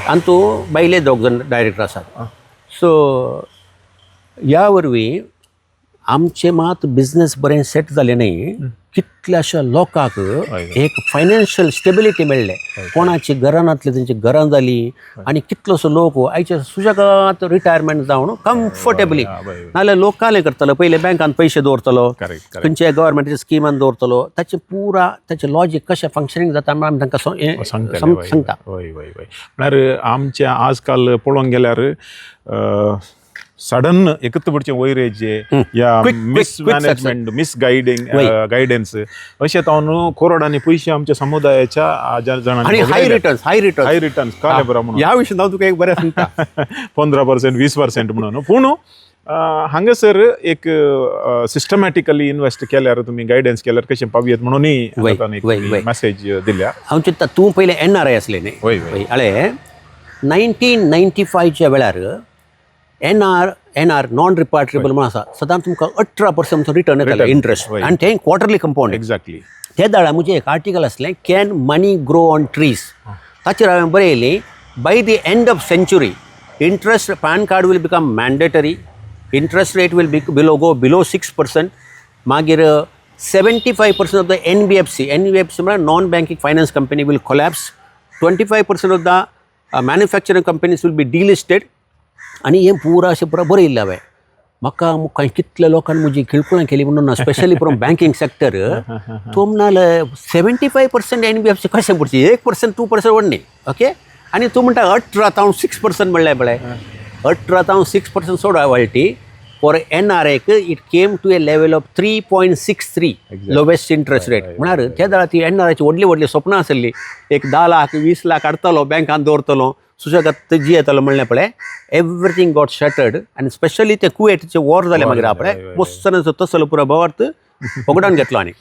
Speaker 2: आनी तूं बायले दोग जाण डायरेक्टर आसात. सो ह्या वरवीं आमचें मात बिजनेस बरें सेट जालें न्ही, कितल्याश्या लोकांक एक फायनान्शियल स्टेबिलिटी मेळ्ळें. कोणाची घरां नासली तेंची घरां जालीं आनी कितलोसो लोक आयचे सुशेगाद रिटायरमेंट जावन कम्फर्टेबली. नाल्यार लोक कालें करतलो, पयले बँकान पयशे दवरतलो,
Speaker 1: करेक्ट करेक्ट
Speaker 2: खंयच्या गव्हर्मेंटाच्या स्किमान दवरतलो. ताचें पुरा ताचें लॉजीक कशें फंक्शनींग जाता म्हळ्यार आमी तांकां
Speaker 1: सांगतले.
Speaker 2: सांगता.
Speaker 1: वय वय वय म्हळ्यार आमचे आजकाल पळोवंक गेल्यार सडन एकत्र पडचे वयरेचे या
Speaker 2: Quick, quick,
Speaker 1: mismanagement, misguiding, guidance अशें जावन करोडांनी पयशे आमच्या समुदायाच्या जाणांनी
Speaker 2: आनी हाय returns, high returns.
Speaker 1: हाय रिटर्न्स कळ्ळें बरो म्हणून.
Speaker 2: ह्या विशयान हांव तुका एक बरें सांगता.
Speaker 1: 15%, 20% म्हणून. पूण हांगासर एक सिस्टमॅटिकली इन्वेस्ट केल्यार, तुमी गायडन्स केल्यार कशें पावयत म्हणूनय
Speaker 2: वय, वय, वय.
Speaker 1: मॅसेज दिल्या.
Speaker 2: हांव चिंत्ता, तूं पयलें एनआरआय आसलें न्ही?
Speaker 1: वय वय.
Speaker 2: वय, हळे 1995च्या वेळार एनआर नॉन रिपार्ट्रेबल म्हणून आसा, सदांच तुमकां 18% रिटर्न येतालें.
Speaker 1: Return,
Speaker 2: interest. आनी तें क्वॉर्टरली कंपाउंड. ते दाडा म्हजें एक आर्टिकल आसलें, "Can money grow on trees?" ताचेर हांवें बरयलें, by the end of century interest PAN card will become mandatory, interest rate will be below go below 6%. मागीर 75% of the NBFC, NBFC म्हळ्यार non banking finance company, will collapse, 25% of the manufacturing companies will be delisted. आनी हें पुरा अशें पुरा बरयल्लें हांवें. म्हाका मुखार कितल्या लोकांनी म्हजी खिळकुळां केली म्हणून ना, स्पेशली फ्रॉम बँकींग सॅक्टर. तो म्हणाले, 75% एनबीएफसी कशें पडची? 1%, 2% व्हडली ओके आनी तूं म्हणटा 18 तावन 6% म्हणल्यार पळय, 18 तावन 6% सोड वाळटी, for एनआरआयक it came to a level of 3.63, lowest interest rate. म्हळ्यार त्या वेळार ती एनआरआयची व्हडली व्हडली स्वप्नां आसली, एक 10 लाख, 20 लाख हाडटलो, बँकान दवरतलो, सुशेगाद जियेतलो म्हणलें पळय, एवरीथींग गॉट शटर्ड. आनी स्पेशली ते कुवेटचे वॉर जालें, मागीर पळय मस्त तसलो पुरो भावार्थ पगडावन घेतलो आनी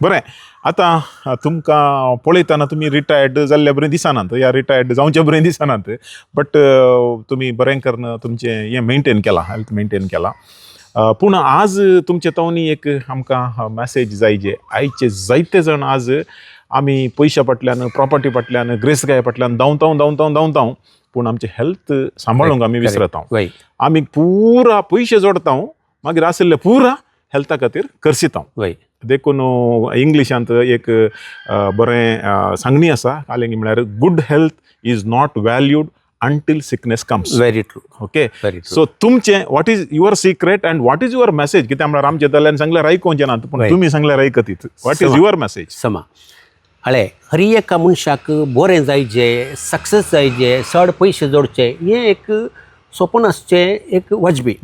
Speaker 1: बरें, आतां तुमकां पळयतना तुमी रिटायर्ड जाल्ल्या बरें दिसनात या रिटायर्ड जावचे बरें दिसनात, बट तुमी बरें करून तुमचें हें मेंटेन केलां, हेल्थ मेंटेन केलां. पूण आज तुमचे तावनी एक आमकां मॅसेज जाय, जे आयचे जायते जाण आज आमी पयशा फाटल्यान, प्रॉपर्टी फाटल्यान, ग्रेसगाय फाटल्यान धांवताव धांवताव धांवताव, पूण आमचें हेल्थ सांबाळूंक आमी विसरता. आमी पुरा पयशे जोडता, मागीर आशिल्ले पुरा हेल्था खातीर खर्चिता. देखून इंग्लिशांत एक बरें सांगणी आसा कालेंगी, म्हळ्यार good health is not valued until sickness comes.
Speaker 2: Very true. Very true.
Speaker 1: So तुमचें, what is your secret and what is your message? कित्याक म्हळ्यार आमचे जाल्यार सांगल्यार आयकोवचें ना, पूण तुमी सांगल्यार आयकतीत. What is your message?
Speaker 2: समा हळे, हर एका मनशाक बरें जायजे, सक्सेस जायजे, चड पयशे जोडचे हें एक सपन आसचें एक वाजबी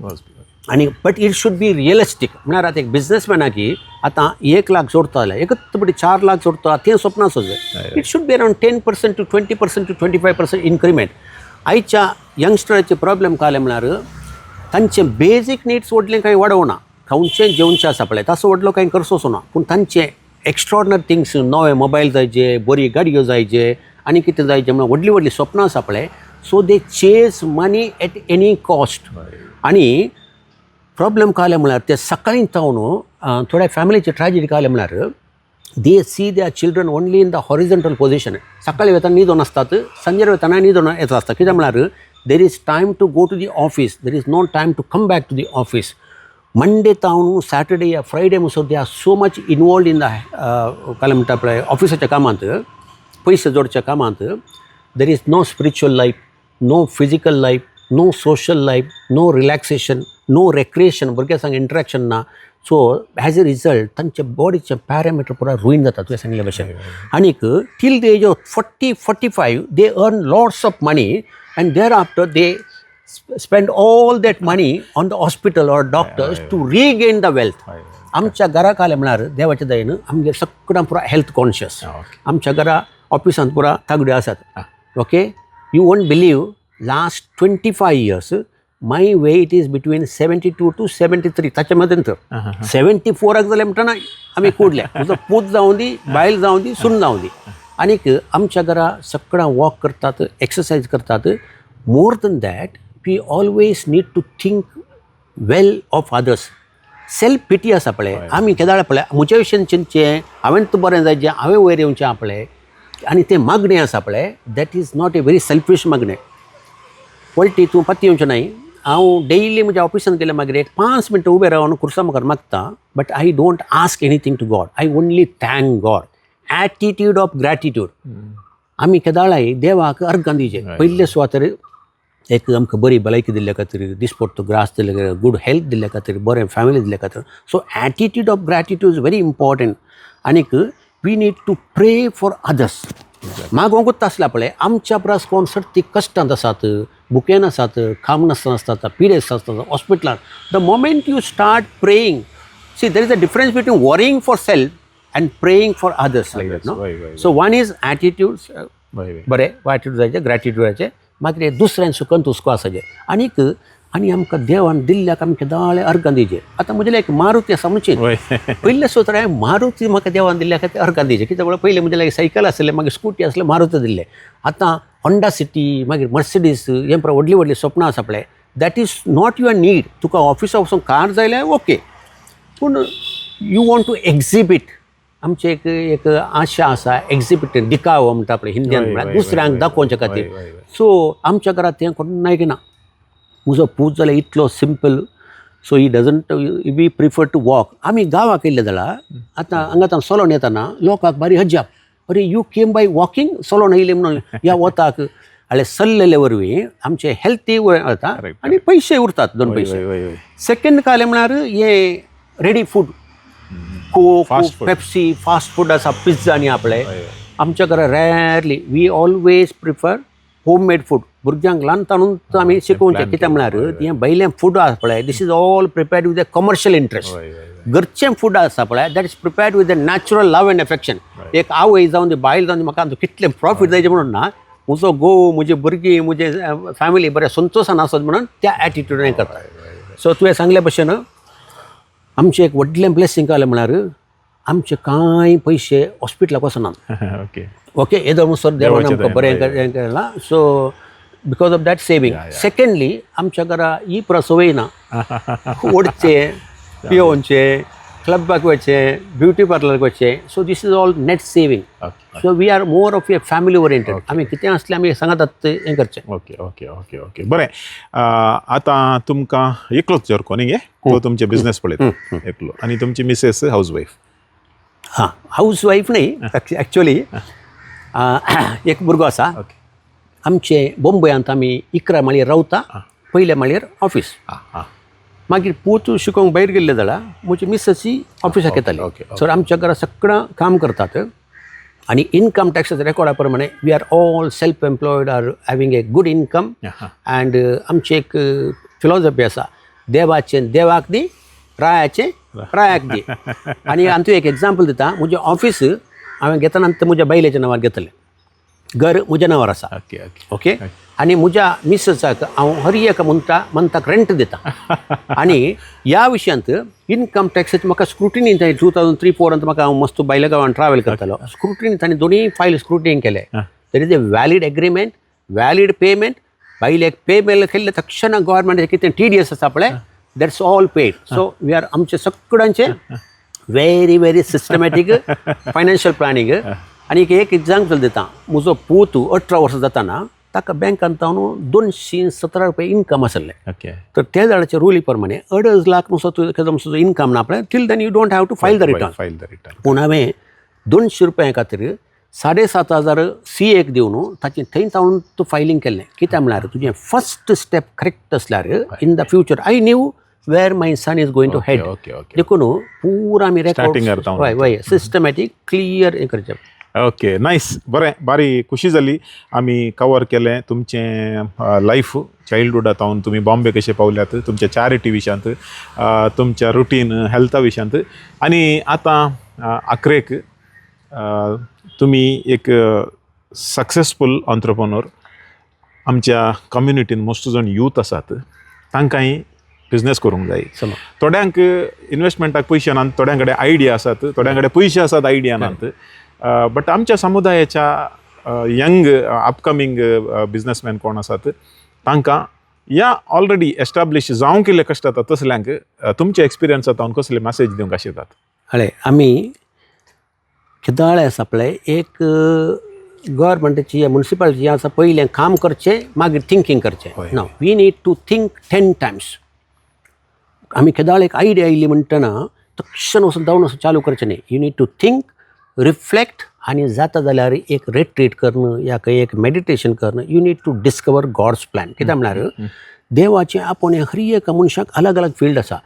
Speaker 2: आनी but it should be realistic. म्हळ्यार आतां एक बिजनेसमॅनाकी आतां 1 लाख जोडता जाल्यार एकच पटी 4 लाख जोडता तें स्वप्न आसूं जाय. It should be around 10% to 20% to 25% increment. आयच्या यंगस्टराचे प्रॉब्लेम काले म्हळ्यार तांचे बेजीक निड्स व्हडलें कांय वाडोवना. खावचें जेवचें आसा पळय, ताचो व्हडलो कांय खर्च ना, पूण तांचे एक्स्ट्रॉर्डनरी थिंग्स, नवे मोबायल जायचे, बरी गाडयो जायचे आनी कितें जायचे म्हणून व्हडलीं व्हडलीं स्वप्नां आसा पळय. So they chase money at any cost. आनी प्रॉब्लेम काले म्हळ्यार ते सकाळीं जावन थोड्या फॅमिलीचे ट्रॅजिडी काले म्हळ्यार they see their children only in the horizontal position. सकाळी वेताना न्हिदोन आसतात, सांजेर वेताना न्हिदोन येता आसता. कित्याक म्हळ्यार there is time to go to the office, there is no time to come back to the office. Monday तावन सॅटर्डे या फ्रायडे म्हणसर they are so much involved in the काय म्हणटा पळय, ऑफिसाच्या कामांत, पयशे जोडच्या कामांत. There is no spiritual life, no physical life, No social life, no relaxation, no recreation, भुरग्यां संग इंटरेक्शन ना. सो एज अ रिजल्ट तांच्या बॉडीचे पॅरामिटर पुरा रुईन जाता तुवें सांगिल्ले भशेन. आनीक till the age of 40, 45 they earn lots of money and thereafter they spend all that money on the hospital or doctors to regain the wealth. आमच्या घरा आलें म्हळ्यार देवाच्या दयेन आमगेर सगळ्यां पुरा हेल्थ कॉन्शियस. आमच्या घरा ऑफिसांत पुरा तागड्यो आसात. Okay, you won't believe, last 25 years my weight is between 72 to 73. ताच्या मदें तर 74 आक जालें म्हणटना आमी कुडले. म्हजो पूत जावं दी, बायल जावं दी, सून जावं दी. आनीक आमच्या घरा सगळ्यां वॉक करतात, एक्सरसायज करतात. More than that, we always need to think well of others. Self pity आसा पळय, आमी केदाळ पळय म्हज्या विशयन चिंतचें, हांवें तर बरें जायचें, हांवें वयर येवचें पळय आनी तें मागणें आसा पळय, that is not a very selfish मागणें. पळटी तूं पत्ती येवचें न्हय. हांव डेली म्हज्या ऑफिसान गेल्या मागीर एक 5 मिनटां उबें रावन खुर्सा मुखार मागता, but I don't ask anything to God. I only thank God. Attitude of gratitude. आमी केदाळाय देवाक अर्गां दिवचें. पयले सुवातेर एक आमकां बरी भलायकी दिल्ल्या खातीर, दिसपट्टो ग्रास दिल्ल्या खातीर, गूड हेल्थ दिल्ल्या खातीर, बरें फॅमिली दिल्ल्या खातीर. So attitude of gratitude is very important. आनीक we need to pray for others. मागोवंकूच आसल्या पळय, आमच्या परस कोण सर्ती कश्टांत आसात, भुकेन आसात, काम नासतना आसतात, पिडेस्त आसतात हॉस्पिटलान, the moment you start praying, see, there is a difference between worrying for self and praying for others, like that, no?
Speaker 1: वय, वय.
Speaker 2: So one is attitude.
Speaker 1: वय वय
Speaker 2: बरें एटिट्यूड जायचें, ग्रॅटिट्यूड जायचें, मागीर दुसऱ्यान सुकन हुस्को आसाचें. आनीक आनी आमकां देवान दिल्ल्याक आमकां केदाळे अर्गां दिवचें. आतां म्हजें एक मारुती आसा म्हणचे पयले सुत्र हांवें मारुती म्हाका देवान दिल्ल्या खातीर अर्गां दिवचें. कित्याक म्हळ्यार पयलीं म्हजे लागीं सायकल आसलें, मागीर स्कुटी आसलें, मारुती दिल्लें. आतां होंडा सिटी, मागीर मर्सिडीस, हें पळय व्हडलीं व्हडलीं सपनां आसा पळय, that is not your need. तुका ऑफिसा वचून कार जाय जाल्यार ओके, पूण you want to exhibit. आमची एक एक आशा आसा, एक्झिबीट, दिखावो म्हणटा पळय हिंदीन, म्हळ्यार दुसऱ्यांक दाखोवचे खातीर.
Speaker 1: वय, वय, वय.
Speaker 2: सो आमच्या घरांत तें कोण ना. म्हजो पूत जाल्यार इतलो simple, so he doesn't, we prefer to walk. आमी गांवाक येयल्ले जाल्यार आतां हांगा चलोन येताना लोकांक बारी अजाप, "अरे, you came by walking?" चलोन येयले म्हणून ह्या वताक हाळे चल्लेले वरवीं आमचे हेल्थी वता आनी पयशे उरतात दोन पयशे.
Speaker 1: वय वय वय
Speaker 2: सेकंड कालें म्हळ्यार हे ready food, Coke,
Speaker 1: Fast food.
Speaker 2: Pepsi, fast food आसा, पिझ्झा आनी आपले.
Speaker 1: वय वय.
Speaker 2: आमच्या घरा rarely. We always prefer home made food. भुरग्यांक ल्हानतानूच आमी शिकोवचें. कित्याक म्हळ्यार हें भायलें फूड आसा पळय, this is all prepared with a commercial interest.
Speaker 1: वय वय वय
Speaker 2: घरचें फूड आसा पळय, that is prepared with a natural love and affection. एक आवय जावन दी, बायल जावन दी, म्हाका कितलें प्रॉफीट जायचें म्हणून ना, म्हजो घोव, म्हजी भुरगीं, म्हजे फॅमिली बरें संतोशान आसत म्हणून त्या एटिट्यूडान करता. सो तुवें सांगल्या भशेन आमचें एक व्हडलें ब्लेसींग काडलें म्हळ्यार आमचे कांय पयशे हॉस्पिटलाक वचनात. ओके, येदो म्हणसर देवान
Speaker 1: देवाच्या
Speaker 2: आमकां
Speaker 1: दयेन,
Speaker 2: बरें हें केलां. So because of that saving. Secondly, आमच्या घरा ही पुरा संवय ना, ओडचें, पियोवचें, क्लबाक वचचें, ब्युटी पार्लराक वचचें. So this is all net saving. So we are more of a family oriented. आमी कितें आसलें आमी सांगतात हें करचें.
Speaker 1: ओके ओके ओके ओके बरें. आतां तुमकां एकलोच जरको न्ही गे तो तुमचे बिझनेस पळयता एकलो आनी तुमची मिसेस हाऊस वाईफ?
Speaker 2: हां, हाऊस वाईफ न्ही ॲक्च्युली. एक भुरगो आसा. आमचे बोंबयांत आमी 11 माळयेर रावता, पयल्या माळयेर ऑफीस.
Speaker 1: हां हां
Speaker 2: मागीर पूत शिकोवंक भायर गेल्ले जाल्यार म्हजी मिसेसी ऑफिसाक येताली. सो आमच्या घरा सगळां काम करतात आनी इन्कम टॅक्साच्या रेकॉर्डा प्रमाणे we are all self employed or having a good income. And आमची एक फिलॉसॉफी आसा, देवाचें देवाक दी, रायाचें रायाक दी. आनी हांव तुका एक एग्जाम्पल दिता. म्हजें ऑफीस हांवें घेतना नंतर म्हज्या बायलेच्या नांवार घेतलें, घर म्हज्या नांवार आसा.
Speaker 1: ओके ओके
Speaker 2: ओके, आनी म्हज्या मिसेसाक हांव हर एका मंथाक रेंट दिता. आनी ह्या विशयांत इन्कम टॅक्साची म्हाका स्क्रुटिनी 2003-4 म्हाका, हांव मस्त भायल्या गांवान ट्रॅवल करतालो, स्क्रुटिनी तांणी दोनूय फायल स्क्रुटिनी केले. There is a valid agreement, valid payment. बायलेक पे केल्ले तक्षण गव्हर्मेंट कितें टीडीएस आसा पळय, that's all paid. So we are, आमचे सगळ्यांचे very very systematic financial planning. आनी एक एग्जाम्पल दिता. म्हजो पूत 18 वर्सां जाताना ताका बँकान तावन 217 रुपया इन्कम आसलें. तर त्या जाणाच्या रुली प्रमाणे 2.5 लाख म्हणसो तुजो इन्कम ना पळय, till then you don't have to file the return.
Speaker 1: File the return.
Speaker 2: पूण हांवें 200 रुपया खातीर 7500 सी एक दिवन ताचें थंय जावन तूं फायलींग केल्लें. कित्याक म्हळ्यार तुजें फर्स्ट स्टेप करेक्ट आसल्यार in the future I knew where my son is going to head.
Speaker 1: Okay okay
Speaker 2: देखून पुरा आमी
Speaker 1: Starting
Speaker 2: record
Speaker 1: करता.
Speaker 2: हय हय, सिस्टमॅटीक क्लियर हें करचें.
Speaker 1: ओके, नायस, बरें, बारी खुशी जाली. आमी कवर केलें तुमचें लायफ, चायल्डहुडा तावन तुमी बॉम्बे कशे पावल्यात, तुमच्या चॅरिटी विशयांत, तुमच्या रुटीन हेल्था विशयांत. आनी आतां आखरेक तुमी एक सक्सेसफूल ऑन्त्रप्रनोर. आमच्या कम्युनिटीन मोस्ट जाण यूथ आसात, तांकांय बिजनेस करूंक जाय.
Speaker 2: समा.
Speaker 1: थोड्यांक इन्वेस्टमेंटाक पयशे नात, थोड्यां कडेन आयडिया आसात, थोड्यां कडेन पयशे आसात, आयडिया नात. बट आमच्या समुदायाच्या यंग अपकमींग बिजनेसमॅन कोण आसात तांकां या ऑलरेडी एस्टाब्लीश जावंक इल्ले कश्ट जाता तसल्यांक तुमच्या एक्सपिरियन्सा जावन कसले मॅसेज दिवंक आशितात?
Speaker 2: हय, आमी केदोळे आसा पळय, एक गव्हर्मेंटाची या मुन्सिपालिटी आसा, पयलें काम करचें, मागीर थिंकींग करचें. ना, we need to think 10 times. आमी केदोळ एक आयडिया आयली म्हणटना तक्षण वचून धांवन वचून चालू करचें न्ही. You need to think, reflect आनी जाता जाल्यार एक रिट्रीट करून या खंय एक मेडिटेशन करून you need to discover God's plan. कित्याक म्हळ्यार देवाचें आपोवणें हर एका मनशाक अलग अलग फिल्ड आसा.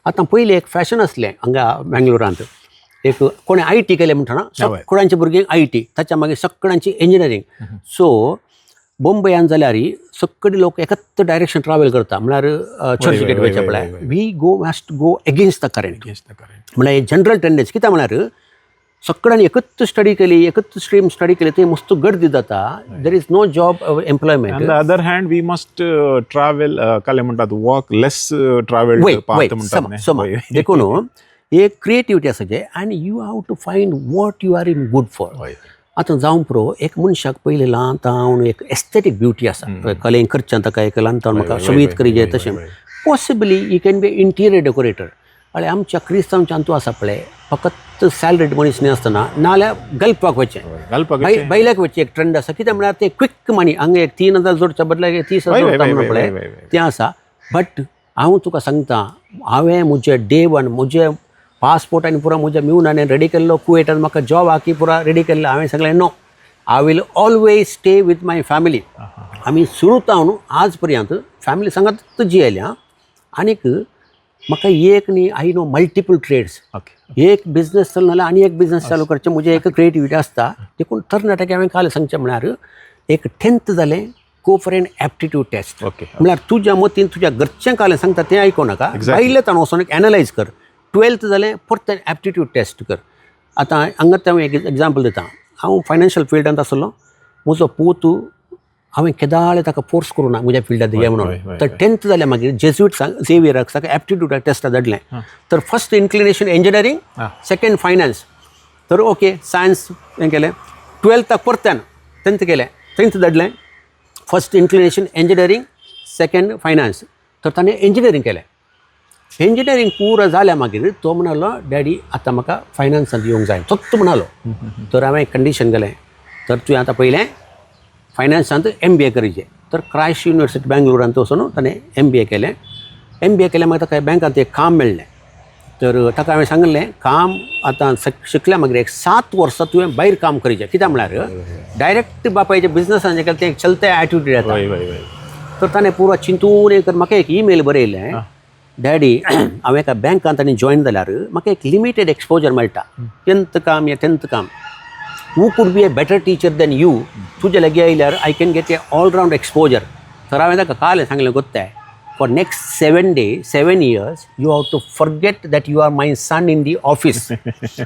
Speaker 2: आतां पयलीं एक फॅशन आसलें हांगा बेंगलोरांत, एक कोणें I T केलें म्हणटना सगळ्यांचे भुरगीं I T, ताच्या मागीर सगळ्यांची इंजिनियरींग. सो बॉम्बेयान जाल्यार सगळे लोक एकत्र डायरेक्शन ट्रॅवल करता, म्हळ्यार चर्चगेट वयचे पळय. We go must go against the current, म्हळ्यार जनरल टेंडन्सी. कित्याक म्हळ्यार सगळ्यांनी एकच स्टडी केली, एकच स्ट्रीम स्टडी केली, थंय मस्त गर्दी जाता, there is no job employment.
Speaker 1: On the other hand, we must travel, काले म्हणटात, वॉक लेस ट्रॅव्हल्ड
Speaker 2: वय
Speaker 1: पाथ
Speaker 2: वय
Speaker 1: म्हणटात
Speaker 2: समा
Speaker 1: न्ही?
Speaker 2: समा. देखून एक क्रिएटिविटी आसा जे आनी you have to find what you are in good for. आतां जावं पुरो, एक मनशाक पयलीं ल्हान तावन एक एस्थेटीक ब्युटी आसा, कलेन करचें ताका एक ल्हान तावन म्हाका सोबीत करीजे, तशें possibly you can be interior decorator. आनी आमच्या क्रिस्तांवच्या अंतू आसा पळय, फकत सॅलरीड मनीस न्ही आसतना नाल्यार गल्पाक वचचें.
Speaker 1: घालपाक.
Speaker 2: बैलाक वचचें एक ट्रेंड आसा. कित्याक म्हळ्यार ते क्विक मनी, हांगा एक 3000 जोडच्या बदला 30,000 जोडटा म्हणून पळय तें आसा. बट हांव तुका सांगता, हांवें म्हजे डे वन म्हजे पासपोर्ट आनी पुरो म्हज्या म्यून रेडी केल्लो. कुवेटान म्हाका जॉब आहा की पुरा रेडी केल्लो. हांवें सांगलें, no, I will always stay with my family. आमी सुरू जावन आज पर्यंत फॅमिली सांगात जियेल्या. आनीक म्हाका एक न्ही, I know multiple trades. एक बिजनेस चलना जाल्यार आनी एक बिजनेस चालू करचें, म्हजें एक क्रिएटिविटी आसता. देखून तरणाट्याक हांवें काल सांगचें म्हळ्यार एक टेंथ जालें, go for an aptitude test. म्हळ्यार तुज्या मतीन तुज्या घरचें काल सांगता तें आयकूं नाका. भायले ताण वचोन एक एनलायज कर. ट्वेल्थ जालें, परत एप्टिट्यूड टेस्ट कर. आतां हांगा हांव एक एग्जाम्पल दिता. हांव फायनान्शियल फिल्डांत आसलो. म्हजो पूत हांवें केदाळे ताका फोर्स करूं ना म्हज्या फिल्डांत ये म्हणून. तर टेंथ जालें मागीर जेज्युईट झेवियराक ताका एप्टिट्यूड टेस्टा धाडलें. तर first inclination engineering, second finance. तर ओके, सायन्स हें केलें. ट्वेल्थाक परत्यान टेंथ केलें, टेंथ धाडलें, first inclination engineering, second finance. तर ताणें इंजिनियरींग केलें. इंजिनियरींग पुरो जाल्या मागीर तो म्हणालो, डॅडी, आतां म्हाका फायनान्सांत येवंक जाय. तोच म्हणालो. तर हांवें कंडिशन केलें, तर तुवें आतां पयलें फायनान्सांत एमबीए करचें. तर क्रायस्ट युनिवर्सिटी बेंगलोरांत वचून ताणें एमबीए केलें. एमबीए केलें, मागीर ताका बँकांत एक काम मेळ्ळें. तर ताका हांवें सांगिल्लें, काम आतां शिकल्या मागीर एक 7 वर्सां तुवें भायर काम करचें. कित्याक म्हळ्यार डायरेक्ट बापायच्या बिजनसान जें केलें तें एक चलते एटिट्यूड येता.
Speaker 1: हय हय हय
Speaker 2: तर ताणें पुरो चिंतून एक म्हाका एक ईमेल बरयलें, डॅडी, हांव एका बँकांत आनी जॉयन जाल्यार म्हाका एक लिमिटेड एक्सपोजर मेळटा, टेंथ काम या टेंथ काम. Who could be a better teacher than you? तुजे लागीं आयल्यार I can get a all round exposure. तर हांवें ताका काल सांगलें, गोत्ताय, for next 7 day 7 years you have to forget that you are my son in the office.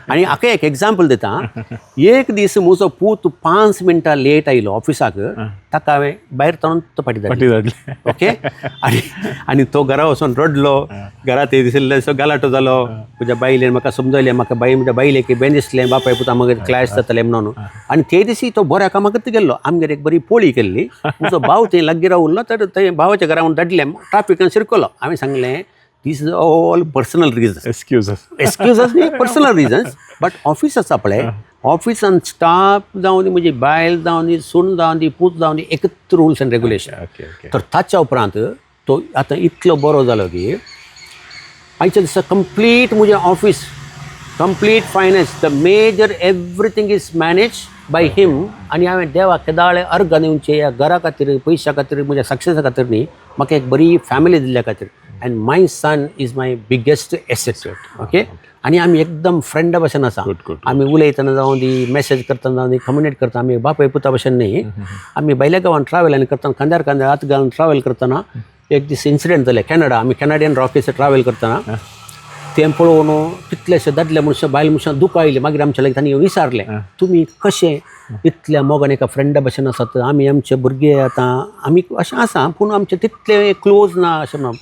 Speaker 2: आनी हाका एक एग्जाम्पल दिता. एक दीस म्हजो पूत 5 मिनटां लेट आयलो ऑफिसाक, ताका हांवें भायर ताणून तो फाटी धाडली.
Speaker 1: फाटी धाडले.
Speaker 2: ओके, आनी आनी तो घरा वचून रडलो. घरात दिशिल्ले सो गलाटो जालो. म्हज्या बायलेन म्हाका समजयलें, म्हाका बाई म्हज्या बायलेक बेन दिसलें, बापाय पुता मागीर क्लॅश जातलें म्हणून. आनी ते दिसी तो बऱ्या कामाकच गेल्लो. आमगेर एक बरी पोळी केल्ली. म्हजो भाव थंय लागीं रावल्लो, तर थंय भावाच्या घरा म्हणून धाडलें. ट्राफिकान शिरकलो. हांवें सांगलें, this is all personal reasons.
Speaker 1: Excuses.
Speaker 2: Excuses न्ही, पर्सनल रिजन्स. बट ऑफीस आसा पळय, ऑफिसान स्टाफ जावं दी, म्हजी बायल जावं दी, सून जावं दी, पूत जावं दी, एकच rules and regulation.
Speaker 1: Okay okay
Speaker 2: तर ताच्या उपरांत तो आतां इतलो बरो जालो की आयच्या दिसा कंप्लीट म्हजें office, complete finance, the major everything is manage. by him. आनी हांवें देवाक केदाळे अर्गां दिवचें ह्या घरा खातीर, पयशा खातीर, म्हज्या सक्सेसा खातीर न्ही, म्हाका एक बरी फॅमिली दिल्ल्या खातीर. And my son is my biggest asset, okay. आनी आमी एकदम फ्रेंडा भशेन आसा.
Speaker 1: Good, good,
Speaker 2: आमी उलयतना जावं दी, मॅसेज करतना जावं दी, कम्युनिकेट करता आमी बापाय पुता भशेन न्ही. आमी भायल्या गांवान ट्रॅवल आनी करतना खांद्यार खांद्यार हात घालून ट्रॅवल करतना एक दीस इन्सिडंट जालें कॅनडा. आमी कॅनडियन रॉकीस ट्रॅवल करतना तें पळोवन कितलेशे दादले मनशां, बायल मनशां दुकां आयली. मागीर आमच्या लागीं तांणी येवन विचारलें, तुमी कशें इतल्या मोगान एका फ्रेंडा भशेन आसात? आमी आमचे भुरगे आतां आमी अशें आसा, पूण आमचे तितले क्लोज ना अशें म्हणून.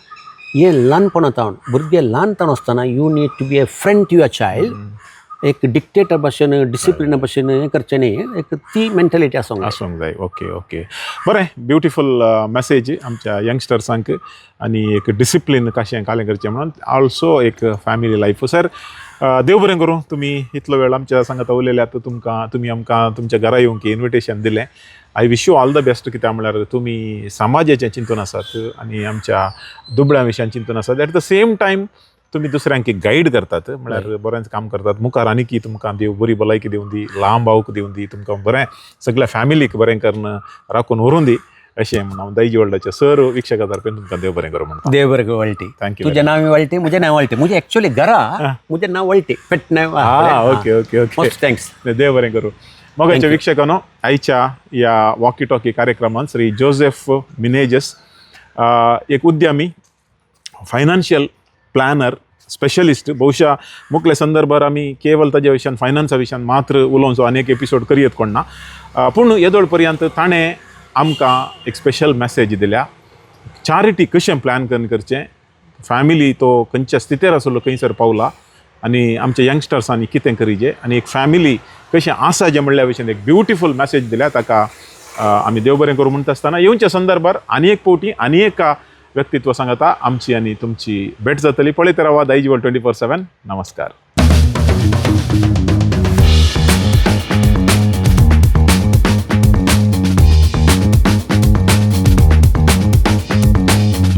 Speaker 2: हें ल्हानपणा सावन, भुरगे ल्हान तावन आसतना you need to be a friend to your child. एक डिक्टेटर भशेन, डिसिप्लिना भशेन हें करचें न्ही. एक ती मेंटेलिटी आसूंक जाय.
Speaker 1: आसूंक जाय. ओके ओके बरें, ब्युटिफूल मॅसेज आमच्या यंगस्टर्सांक आनी एक डिसिप्लीन कशें कालें करचें म्हणून, ऑल्सो एक फॅमिली लायफ. सर, देव बरें करूं. तुमी इतलो वेळ आमच्या सांगाता उलयल्यात. तुमकां तुमी आमकां तुमच्या घरा येवंक इन्विटेशन दिलें. I wish you all the best. कित्याक म्हणल्यार तुमी समाजाचें चिंतून आसात आनी आमच्या दुबळ्या विशयान चिंतून आसात. एट the same time तुमी दुसऱ्यांक गायड करतात, म्हळ्यार बरेंच काम करतात. मुखार आनीकी तुमकां देव बरी भलायकी दिवं दी, लांब आवक दिवं दी, तुमकां बरें सगळ्या फॅमिलीक बरें करून राखून व्हरूं दी अशें म्हणून हांव दायजी वर्ल्डाच्या सर वीक्षका तर्फेन तुमकां देव बरें करूं म्हणटा.
Speaker 2: देव बरें करूं वळटी.
Speaker 1: Thank you.
Speaker 2: तुजें नांव वळटी, म्हजें नांव वळटी. म्हजें एक्चुअली घरा म्हजें नांव वळटी, पेट नांव.
Speaker 1: आं, ओके ओके ओके
Speaker 2: मस्त, thanks.
Speaker 1: देव बरें करूं. मोगाच्या वीक्षकांनो, आयच्या ह्या वॉकी टॉकी कार्यक्रमांत श्री जोसेफ मिनेजस, एक उद्यमी, फायनान्शियल प्लॅनर स्पेशलिस्ट. बहुशा मुखले संदर्भार आमी केवल ताज्या विशयान, फायनान्सा विशयान मात्र उलोवचो आनी एक एपिसोड करयत कोण ना. पूण येदोळ पर्यंत ताणें आमकां एक स्पेशल मॅसेज दिल्या, चॅरिटी कशें प्लॅन करून करचें, फॅमिली तो खंयच्या स्थितीर आसलो, खंयसर पावला आनी आमच्या यंगस्टर्सांनी कितें करीजे आनी एक फॅमिली कशें आसा जें म्हणल्या विशयान एक ब्युटिफूल मॅसेज दिल्या. ताका आमी देव बरें करूं म्हणटा आसतना येवच्या संदर्भार आनी एक फावटी आनी एका व्यक्तित्व सांगता आमची आनी तुमची भेट जातली. पळयत रावा दायजी वर्ल्ड 24/7. नमस्कार.